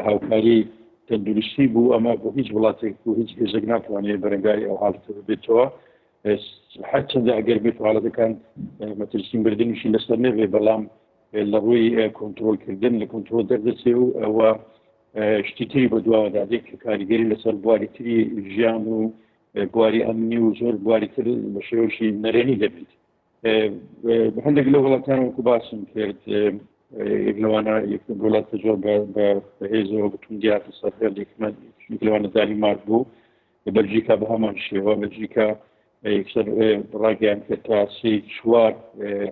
هاوکاری تەندروستی بوو ئەمە بۆ هیچ وڵاتێک و هیچ هێزێک ناتوانێت بەرەنگاری ئەو حاڵەتە ببێتەوە هەرچەندە ئەگەر بێت حاڵەتەکان مەترسی مردنیشی لەسەر نەبێ بەڵام لە ڕووی کۆنتترۆلکردن لە کۆنتترۆل دەردەچێ و ئەوە شتی تری بە دواوەدا دێت کە کاریگەری لەسەر بواری تری ژیان و بواری ئەمنی و زۆر بواری تر بە شێوەشی نەرێنی دەبێت هەندێک لە وڵاتان وەکو باسم کرد یەک لەوانە یەک وڵات کە زۆر بە بەهێزەوە بە توندی هاتە سەر هێڵ یەکمان یەک لەوانە دانیمارک بوو بەلجیکا بە هەمان شێوە بەلجیکا یەکسەر ڕاگەیان کرد تا سێ چوار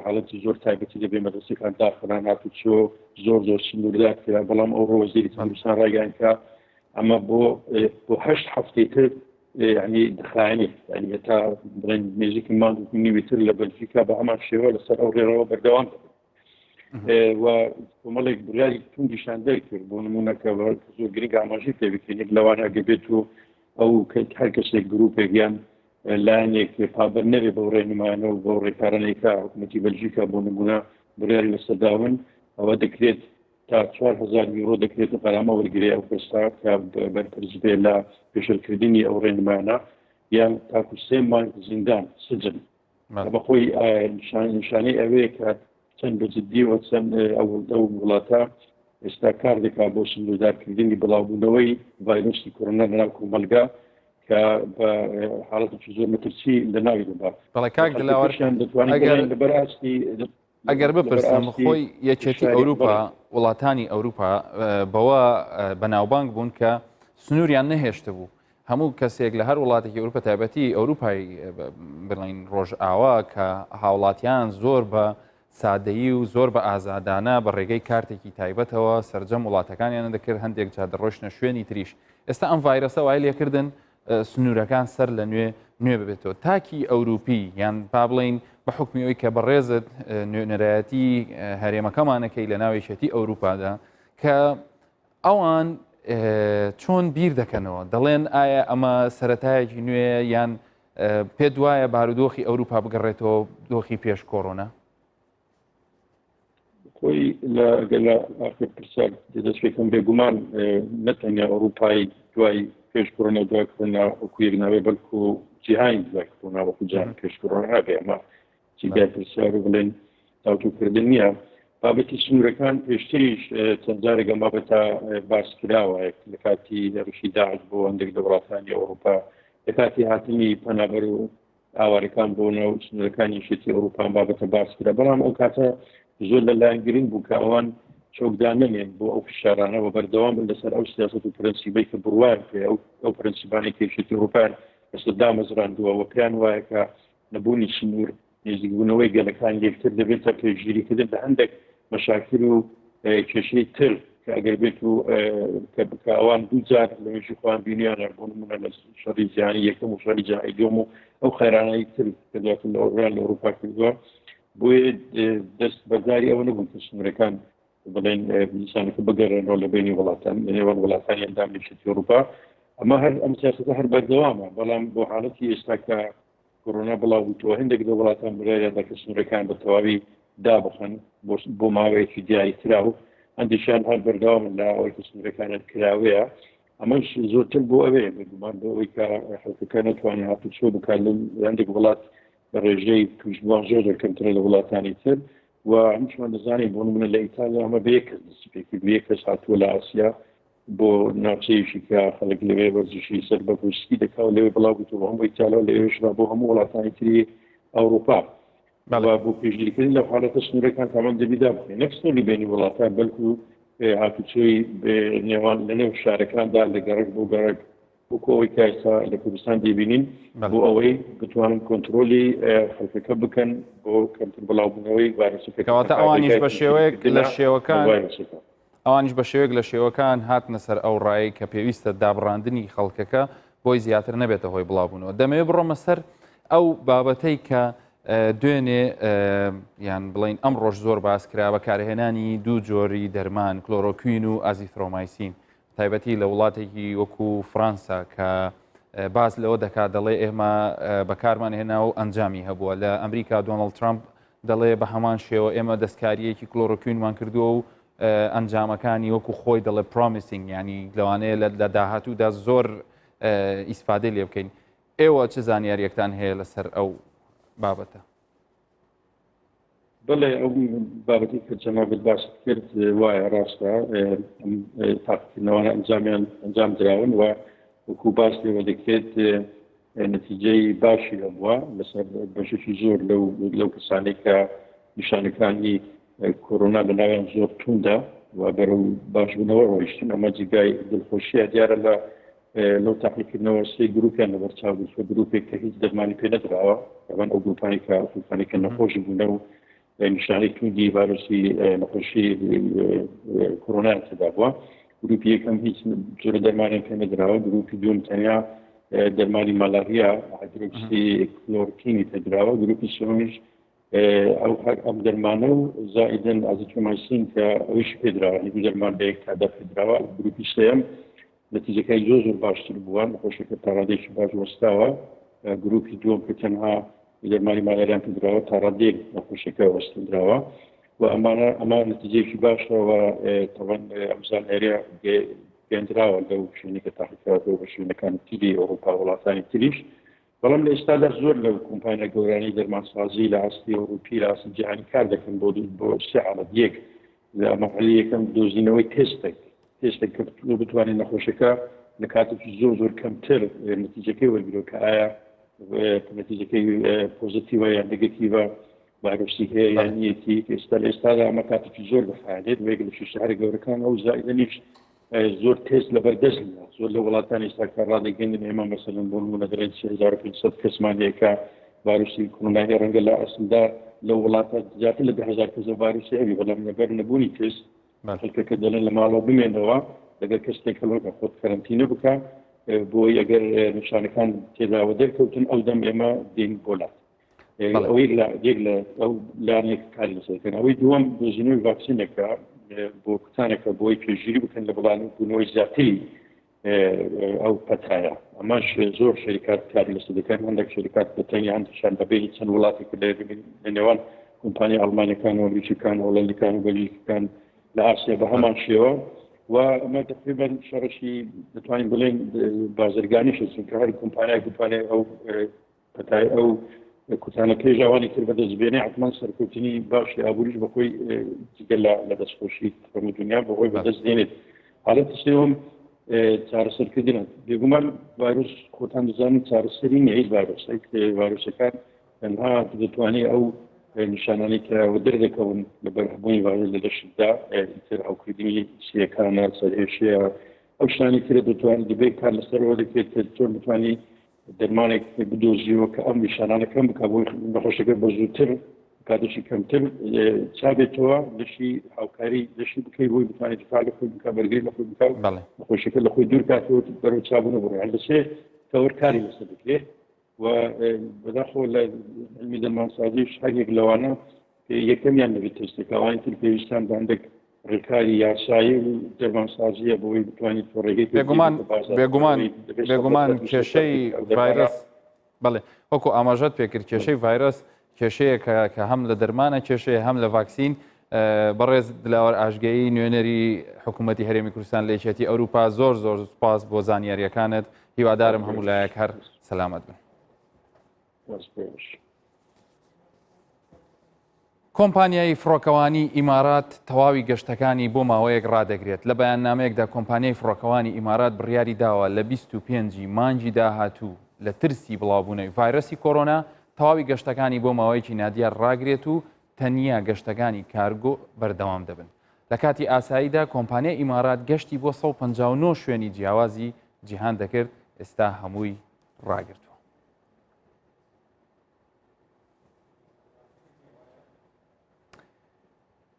حاڵەتی زۆر تایبەتی دەبێ مەدرسەکان داخران هاتوچۆ زۆر زۆر سنووردار کرا بەڵام ئەو وەزیری تەندروستان ڕاگەیان کە ئەمە بۆ بۆ هەشت هەفتەی تر یعنی دەخایەنێت یعنی هەتا بڵێن نزیکی مانگ و نیوی تر لە بەلجیکا بە هەمان شێوە لەسەر ئەو ڕێڕەوە بەردەوام دەبێت و کۆمەڵێک بڕیاری توندیشان دەرکرد بۆ نمونە کە زۆر گرنگ ئاماژەی پێ بکەین یەک لەوانە ئەگەر بێت و ئەو هەر کەسێک گروپێک یان لایەنێک پابەند نەبێ بەو ڕێنمایانە و بەو ڕێکارانەی کە حکوومەتی بەلجیکا بۆ نمونە بڕیاری لەسەر داون ئەوە دەکرێت تا 4000 یورۆ دەکرێت غەرامە وەرگرێ ئەو کەسە کە بەرپرس بێ لە پێشێلکردنی ئەو ڕێنمایانە یان تاکو سێ مانگ زیندان سجن بەخۆی نیشانەی ئەوەیە کە چەند بە جددیەوە چەند ئەو وڵاتە ئێستا کار دەکات بۆ سنووردارکردنی بڵاوبوونەوەی ڤایرۆسی کۆرۆنا لەناو کۆمەڵگا کە بە حاڵەتێکی زۆر مەترسی لەناوی دەبات. بەڵێ کاک دلاوەر دەتوانین ئەگەر لەبەر ئاستی ئەگەر بپرسم خۆی یەکێتی ئەوروپا وڵاتانی ئەوروپا بەوە بەناوبانگ بوون کە سنووریان نەهێشتبوو هەموو کەسێک لە هەر وڵاتێکی ئەوروپا تایبەتی ئەوروپای بڵین ڕۆژئاوا کە هاوڵاتیان زۆر بە. سادەیی و زۆر بە ئازادانە بە ڕێگەی کارتێکی تایبەتەوە سەرجەم وڵاتەکانیان دەکرد، هەندێک جار دەڕۆشتنە شوێنی تریش. ئێستا ئەم ڤایرەسە وای لێکردن سنوورەکان سەر لە نوێ نوێ ببێتەوە. تاکی ئەوروپی یان با بڵین بە حکمی ئەوی کە بەڕێزت نوێنەرایەتی هەرێمەکەمانەکەی لە ناو یەکێتی ئەوروپادا کە ئەوان چۆن بیر دەکەنەوە دەڵێن ئایا ئەمە سەتایەکی نوێ یان پێت وایە بارودۆخی ئەوروپا بگەڕێتەوە دۆخی پێش کۆرۆنا؟ خۆی لە گەلە ئاخر پرسیار دەست پێکەم بێگومان نەتەنیا ئەوروپای دوای پێش کۆرۆنا دوای کۆرۆنا وەکو یەک ناوێ بەڵکو جیهانی دوای کۆرۆنا وەکو جیهان پێش کۆرۆنا نابێ ئەمە جێگای پرسیار و بڵێن تاوتوکردن نییە. بابەتی سنوورەکان پێشتریش چەند جارێک ئەم بابەتە باس کراوە لە کاتی هێرشی داعش بۆ هەندێک لە وڵاتانی ئەوروپا لە کاتی هاتنی پەنابەر و ئاوارەکان بۆ ناو سنوورەکانی یەکێتی ئەوروپا ئەم بابەتە باس کرا بەڵام ئەو کاتە زۆر لە لایەن گرنگ بوو کە ئەوان چۆکدا نەنێن بۆ ئەو فشارانە و بەردەوام بن لەسەر ئەو سیاست و پرەنسیبەی کە بڕوایان پێ ئەو پرەنسیبانەی کە یەکێتی ئەوروپایان لەسەر دامەزراندووە و پێیان وایە کە نەبوونی سنوور، نێزیکبوونەوەی گەلەکان لێکتر دەبێتە پێشگیریکردن لە هەندێک مەشاکل و کێشەی تر کە ئەگەر بێت و کە ئەوان دوو جار لە مێژووی خۆیان بینیانە بۆ نمونە لە شەڕی جیهانی یەکەم و شەڕی جیهانی دووەم و ئەو قەیرانەی تر کە دواتر لە ئەوروپا لە ئەوروپا کردووە بۆیە دەست بەرداری ئەوە نەبوون کە سنوورەکان بڵێن دیسانەکە بگەڕێنەوە لە بینی وڵاتان لە نێوان وڵاتانی ئەندام یەکێتی ئەوروپا ئەمە هەر ئەم سیاسەتە هەر بەردەوامە بەڵام بۆ حاڵەتی ئێستا کە کۆرۆنا بڵاو بووتەوە هەندێک لە وڵاتان بڕیاریان دا کە سنوورەکان بە تەواوی دابخەن بۆ ماوەیەکی دیاریکراو هەندێکیان هەر بەردەوامن لە ئەوەی کە سنوورەکانیان کراوەیە ئەمەش زۆرتر بۆ ئەوەیە بێگومان بۆ ئەوەی کە خەڵکەکە نەتوانێت هاتوچۆ بکات لە هەندێک وڵات بە ڕێژەی تووشبووان زۆر زۆر کەمترە لە وڵاتانی تر و هەمووشمان دەزانین بۆ نمونە لە ئیتالیا ئەمە بە یەک کەس دەستی پێکرد یەک کەس هاتووە لە ئاسیا بۆ ناوچەیەکی کە خەڵک لەوێ وەرزشی سەر بە سکی دەکا و لەوێ بڵاو بووتەوە هەموو ئیتالیا و لەوێشدا بۆ هەموو وڵاتانی تری ئەوروپا بەڵا بۆ پێشگیریکردن لەو حاڵەتە سنوورەکان تامان دەبی دابخرێن نەک سنووری بینی وڵاتان بەڵکو هاتوچۆی نێوان لە نێو شارەکاندا لە گەڕک بۆ گەڕک وەکو ئەوەی کە ئێستا لە کوردستان دەیبینین بۆ ئەوەی بتوانن کۆنترۆلی خەڵکەکە بکەن بۆ کەمتر بڵاوبوونەوەی ڤایرۆسەکە کەواتە ئەوانیش بە شێوەیەک لە شێوەکان ئەوانیش بە شێوەیەک لە شێوەکان هاتنە سەر ئەو ڕایەی کە پێویستە دابڕاندنی خەڵکەکە بۆی زیاتر نەبێتە هۆی بڵاوبوونەوە. دەمەوێت بڕۆمە سەر ئەو بابەتەی کە دوێنێ یان بڵین ئەمڕۆش زۆر باس کرا بەکارهێنانی دوو جۆری دەرمان کلۆرۆکوین و ئازیثرۆمایسین تایبەتی لە وڵاتێکی وەکو فڕەنسا کە باس لەوە دەکات دەڵێ ئێمە بەکارمان هێنا و ئەنجامی هەبووە لە ئەمریکا دۆناڵد ترامپ دەڵێ بە هەمان شێوە ئێمە دەستکارییەکی کلۆرۆکوینمان کردووە و ئەنجامەکانی وەکو خۆی دەڵێ promising ینی لەوانەیە لە داهاتوودا زۆر ئیسفادەی لێ بکەین ئێوە چ زانیاریەکتان هەیە لەسەر ئەو بابەتە؟ بەڵێ ئەو بابەتی کە جەنابت باست کرد وایە ڕاستە تاقیکردنەوانە ئەنجامیان ئەنجام دراون و وەکو باس لێوە دەکرێت نەتیجەی باشی هەبووە لەسەر بەشێکی زۆر لەو لەو کەسانەی کە نیشانەکانی کۆرۆنا لە ناویان زۆر توندە و بەرەو باشبوونەوە ڕۆیشتن ئەمە جیگای دڵخۆشیە دیارە لە لەو تاقیکردنەوە سێ گروپیان لەبەرچاو گرتووە گروپێک کە هیچ دەرمانی پێ نەدراوە ئەوان ئەو گروپانی کە گروپانی کە نەخۆش بوونە و نیشانەی توندی ڤایرۆسی نەخۆشی کۆرۆنایان تێدا بووە گروپی یەکەم هیچ جۆرە دەرمانیان پێ نەدراوە گروپی دووەم تەنیا دەرمانی مالاریا هایدرۆکسی کلۆرکینی پێدراوە گروپی سێوەمیش ئەو هەر ئەم دەرمانە و زائیدن ئازیترۆمایسین کە ئەویش پێدراوە دوو دەرمان بە یەک کاتدا پێدراوە گروپی سێیەم نەتیجەکەی زۆر زۆر باشتر بووە نەخۆشەکە تا ڕادەیەکی باش وەستاوە گروپی دووەم کە تەنها دەرمانی مالاریان پێدراوە تا ڕادەیەک نەخۆشەکە وەستێنراوە و ئەمانە ئەمە نەتیجەیەکی باشەوە تەوان ئەم زانیاریە گەندراوە لەو شوێنی کە تاقیکراوەتەوە بە شوێنەکانی تری ئەوروپا وڵاتانی تریش بەڵام لە ئێستادا زۆر لەو کۆمپانیا گەورانەی دەرمانسازی لە ئاستی ئەوروپی لە ئاستی جیهانی کار دەکەن بۆ بۆ سێ حاڵەت یەک لە مەرحەلەی یەکەم دۆزینەوەی تێستێک تێستێک کە بتوانێت نەخۆشەکە لە کاتێکی زۆر زۆر کەمتر نەتیجەکەی وەرگرێت کە ئایا نەتیجەکەی پۆزیتیڤە یان نگەتیڤە ڤایرۆسی هەیە یان نیەتی ئێستا لە ئێستادا ئەمە کاتێکی زۆر دەخایەنێت وەیەک لە شوشە هەرە گەورەکان ئەو زائیدەنیش زۆر تێست لەبەر دەست نییە زۆر لە وڵاتانی ئێستا کە ڕادەگەیەنن ئێمە مەسەلەن بۆ نموونە دەڵێن 3500 کەسمان هەیە کە ڤایرۆسی کۆرۆنا هەیە ڕەنگە لە ئەسڵدا لە وڵاتە زیاتر لە 2000 کەس ڤایرۆسی هەبی بەڵام لەبەر نەبوونی تست خەڵکەکە دەڵێن لە ماڵەوە بمێنەوە لەگەر کەس تێکەڵەکە خۆت کەرەنتینە بکە بۆی ئەگەر نیشانەکان تێداوە دەرکەوتن ئەو دەم ئێمە دێن بۆ لات ئەوەی یەک لە ئەو لایەنێک کاری لەسەرکەن ئەوەی دووەم دۆزینەوەی ڤاکسینێکە بۆ کوتانێکە بۆی پێشگیری بکەن لە بڵان بوونەوەی زیاتری ئەو پەتایە ئەمەش زۆر شەریکات کاری لەسەر دەکەن هەندێک شەریکات بە تەنیا هەندێکیان بە بینی چەند وڵاتێک لە لە نێوان کۆمپانیا ئەڵمانیەکان و ئەمریکیەکان و هۆڵەندیەکان و بەلجیکەکان لە ئاسیا بە هەمان شێوە و ئەمە تقریبا شەڕشی دەتوانین بڵێن بازرگانیشە چونکە هەر کۆمپانیای بتوانێت ئەو پەتای ئەو کوتانە پێش ئەوانی تر بەدەست بێنێ حتمما سەرکەوتنی باشی ئابووریش بەخۆی جگە لە لە دەستخۆشی هەموو دنیا بەخۆی بەدەست دێنێت حاڵەتی سێوەم چارەسەرکردنە بێگومان ڤایرۆس خۆتان دەزانن چارەسەری نییە هیچ ڤایرۆسێک ڤایرۆسەکان تەنها دەتوانێت ئەو نیشانانەی کە دەردەکەون لە بەرهەبوونی ڤایرۆس لە لەشتدا ئیتر هەوکردنی سیەکانە سەرئێشەیە ئەو شتانی ترە دەتوانێت دەبێت کار لەسەرەوە دەکرێت کە چۆن بتوانانی دەرمانێک بدۆزیەوە کە ئەم نیشانانە کەم بکە بۆی نەخۆشەکە بە زووتر کاتێکی کەمتر چابێتەوە لەشی هاوکاری لەشی بکەی بۆی بتوانێت دفاع لە خۆی بکە بەرگری لە خۆی بکە نەخۆشەکە لە خۆی دوور کاتەوە بەرەو چابوون بڕۆ هەر لەسێ تەوەر کاری لەسەر دەکرێت و بەداخەوە لە علمی دەرمانسازیش هەر یەک لەوانە یەکەمیان دەبێت تێستێک ئەوانی تر پێویستان بە هەندێک ڕێکاری یاسایی و دەرمانسازیە بۆی بتوانیت تۆ ڕێگەی بێگومان بێگومان بێگومان کێشەی ڤایرۆس بەڵێ وەکو ئاماژەت پێکرد کێشەی ڤایرۆس کێشەیەکە کە هەم لە دەرمانە کێشەیە هەم لە ڤاکسین بەڕێز دلاوەر ئاشگەیی نوێنەری حکوومەتی هەرێمی کوردستان لە یەکێتی ئەوروپا زۆر زۆر سپاس بۆ زانیاریەکانت هیوادارم هەموو لایەک هەر سەلامەت بن. کۆمپانیای فڕۆکەوانی ئیمارات تەواوی گەشتەکانی بۆ ماوەیەک ڕادەگرێت. لە بەیاننامەیەکدا کۆمپانیای فڕۆکەوانی ئیمارات بڕیاری داوە لە 25 ی مانگی داهاتوو لە ترسی بڵاوبوونەوەی ڤایرۆسی کۆرۆنا تەواوی گەشتەکانی بۆ ماوەیەکی نادیار ڕاگرێت و تەنیا گەشتەکانی کارگۆ بەردەوام دەبن. لە کاتی ئاساییدا کۆمپانیای ئیمارات گەشتی بۆ 159 شوێنی جیاوازی جیهان دەکرد، ئێستا هەمووی ڕاگرتووە.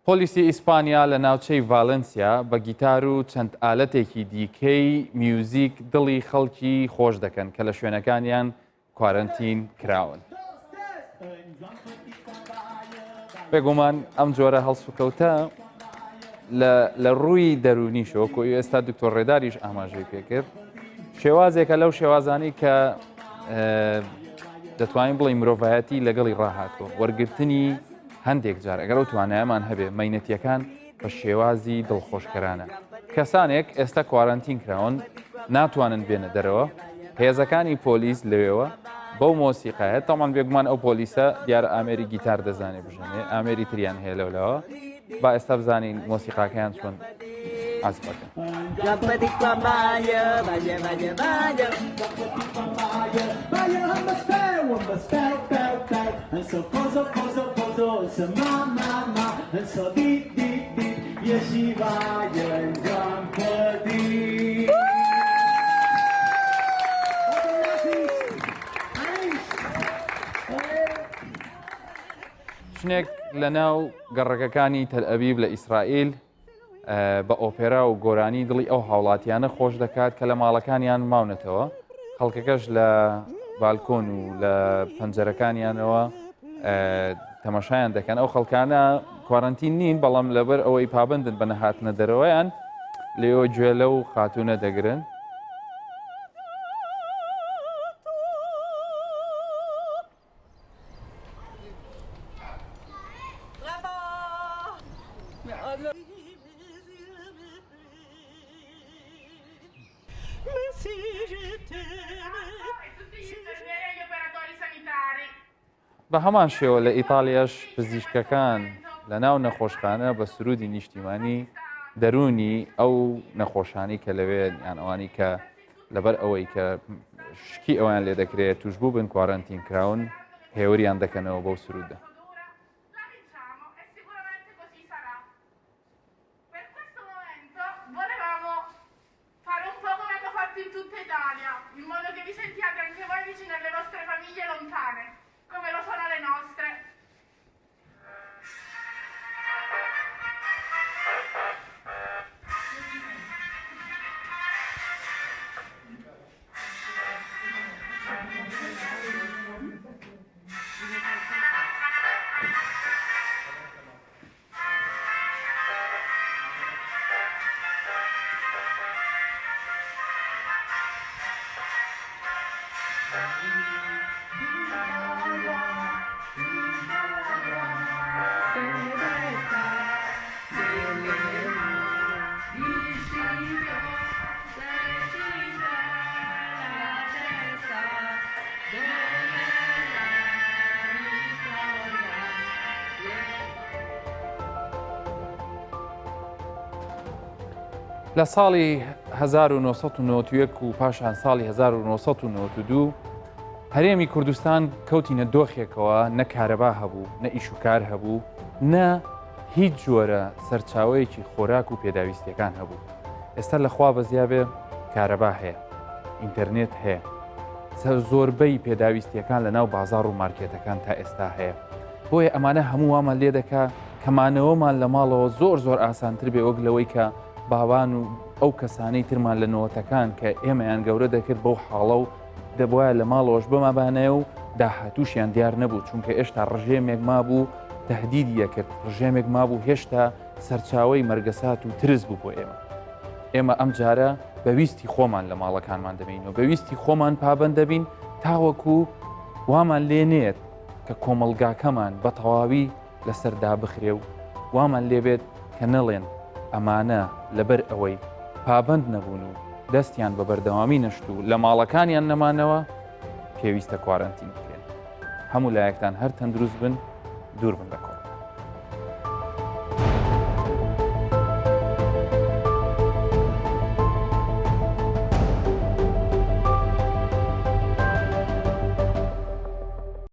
پۆلیسی ئیسپانیا لە ناوچەی ڤالنسیا بە گیتار و چەند ئالەتێکی دیکەی میوزیک دڵی خەڵکی خۆش دەکەن کە لە شوێنەکانیان کوارەنتین کراون. بێگومان ئەم جۆرە هەڵسوکەوتە لە ڕووی دەرونیشەوە کۆی ئێستا دکتۆر ڕێداریش ئاماژەی پێکرد شێوازێکە لەو شێوازانی کە دەتوانین بڵێ مرۆڤایەتی لەگەڵی ڕاهاتوە وەرگرتنی هەندێک جار ئەگەر ئەو توانایەمان هەبێ مەینەتیەکان بە شێوازی دڵخۆشکەرانە کەسانێک ئێستا کوارەنتین کراون ناتوانن بێنە دەرەوە هێزەکانی پۆلیس لەوێوە بەو مۆسیقایە تامان بێگومان ئەو پۆلیسە دیارە ئامێری گیتار دەزانێ بژەنێ ئامێری تریان هەیە لەولاوە با ئێستا بزانین مۆسیقاکەیان چۆن عەزفەکەن. ژنێک لە ناو گەڕەکەکانی تەلئەبیب لە ئیسرائیل بە ئۆپێرا و گۆرانی دڵی ئەو هاوڵاتیانە خۆش دەکات کە لە ماڵەکانیان ماونەتەوە خەڵکەکەش لە بالکۆن و لە پەنجەرەکانیانەوە تەماشایان دەکەن ئەو خەڵکانە کوارەنتین نین بەڵام لەبەر ئەوەی پابندن بە نەهاتنە دەرەوەیان لێەوە گوێ لەو خاتوونە دەگرن. بە هەمان شێوە لە ئیتالیاش پزیشکەکان لە ناو نەخۆشخانە بە سرودی نیشتیمانی دەروونی ئەو نەخۆشانی کە لەوێ یان ئەوانی کە لەبەر ئەوەی کە شکی ئەویان لێ دەکرێت توشبوو بن کوارەنتین کراون هێوریان دەکەنەوە بەو سرودە. لە ساڵی 1991 و پاشان ساڵی 1992 هەرێمی کوردستان کەوتینە دۆخێکەوە نە کارەبا هەبوو نە ئیشوکار هەبوو نە هیچ جۆرە سەرچاوەیەکی خۆراک و پێداویستیەکان هەبوو ئێستا لەخوا بەزیابێ کارەبا هەیە ئینتەرنێت هەیە زۆربەی پێداویستیەکان لە ناو بازار و مارکێتەکان تا ئێستا هەیە بۆیە ئەمانە هەموو وامان لێ دەکا کەمانەوەمان لە ماڵەوە زۆر زۆر ئاسانتر بێ وەک لەوەی کە باوان و ئەو کەسانەی ترمان لە نەوەتەکان کە ئێمەیان گەورە دەکرد بەو حاڵە و دەبواە لە ماڵەوەش بمابانەیە و داهاتووشیان دیار نەبوو چونکە ئێشتا ڕژێمێک مابوو تهدیدی ئەکرد ڕژێمێک مابوو هێشتا سەرچاوەی مەرگەسات و ترس بوو بۆ ئێمە ئێمە ئەم جارە بە ویستی خۆمان لە ماڵەکانمان دەبین و بە ویستی خۆمان پابند دەبین تاوەکو وامان لێ نێت کە کۆمەڵگاکەمان بە تەواوی لەسەر دابخرێ و وامان لێبێت کە نەڵێن ئەمانە لەبەر ئەوەی پابند نەبوون و دەستیان بە بەردەوامی نەشت و لە ماڵەکانیان نەمانەوە پێویستە کوارەنتین بکرێن. هەموو لایەکتان هەر تەندروست بن دوور بن لە کۆرۆنا.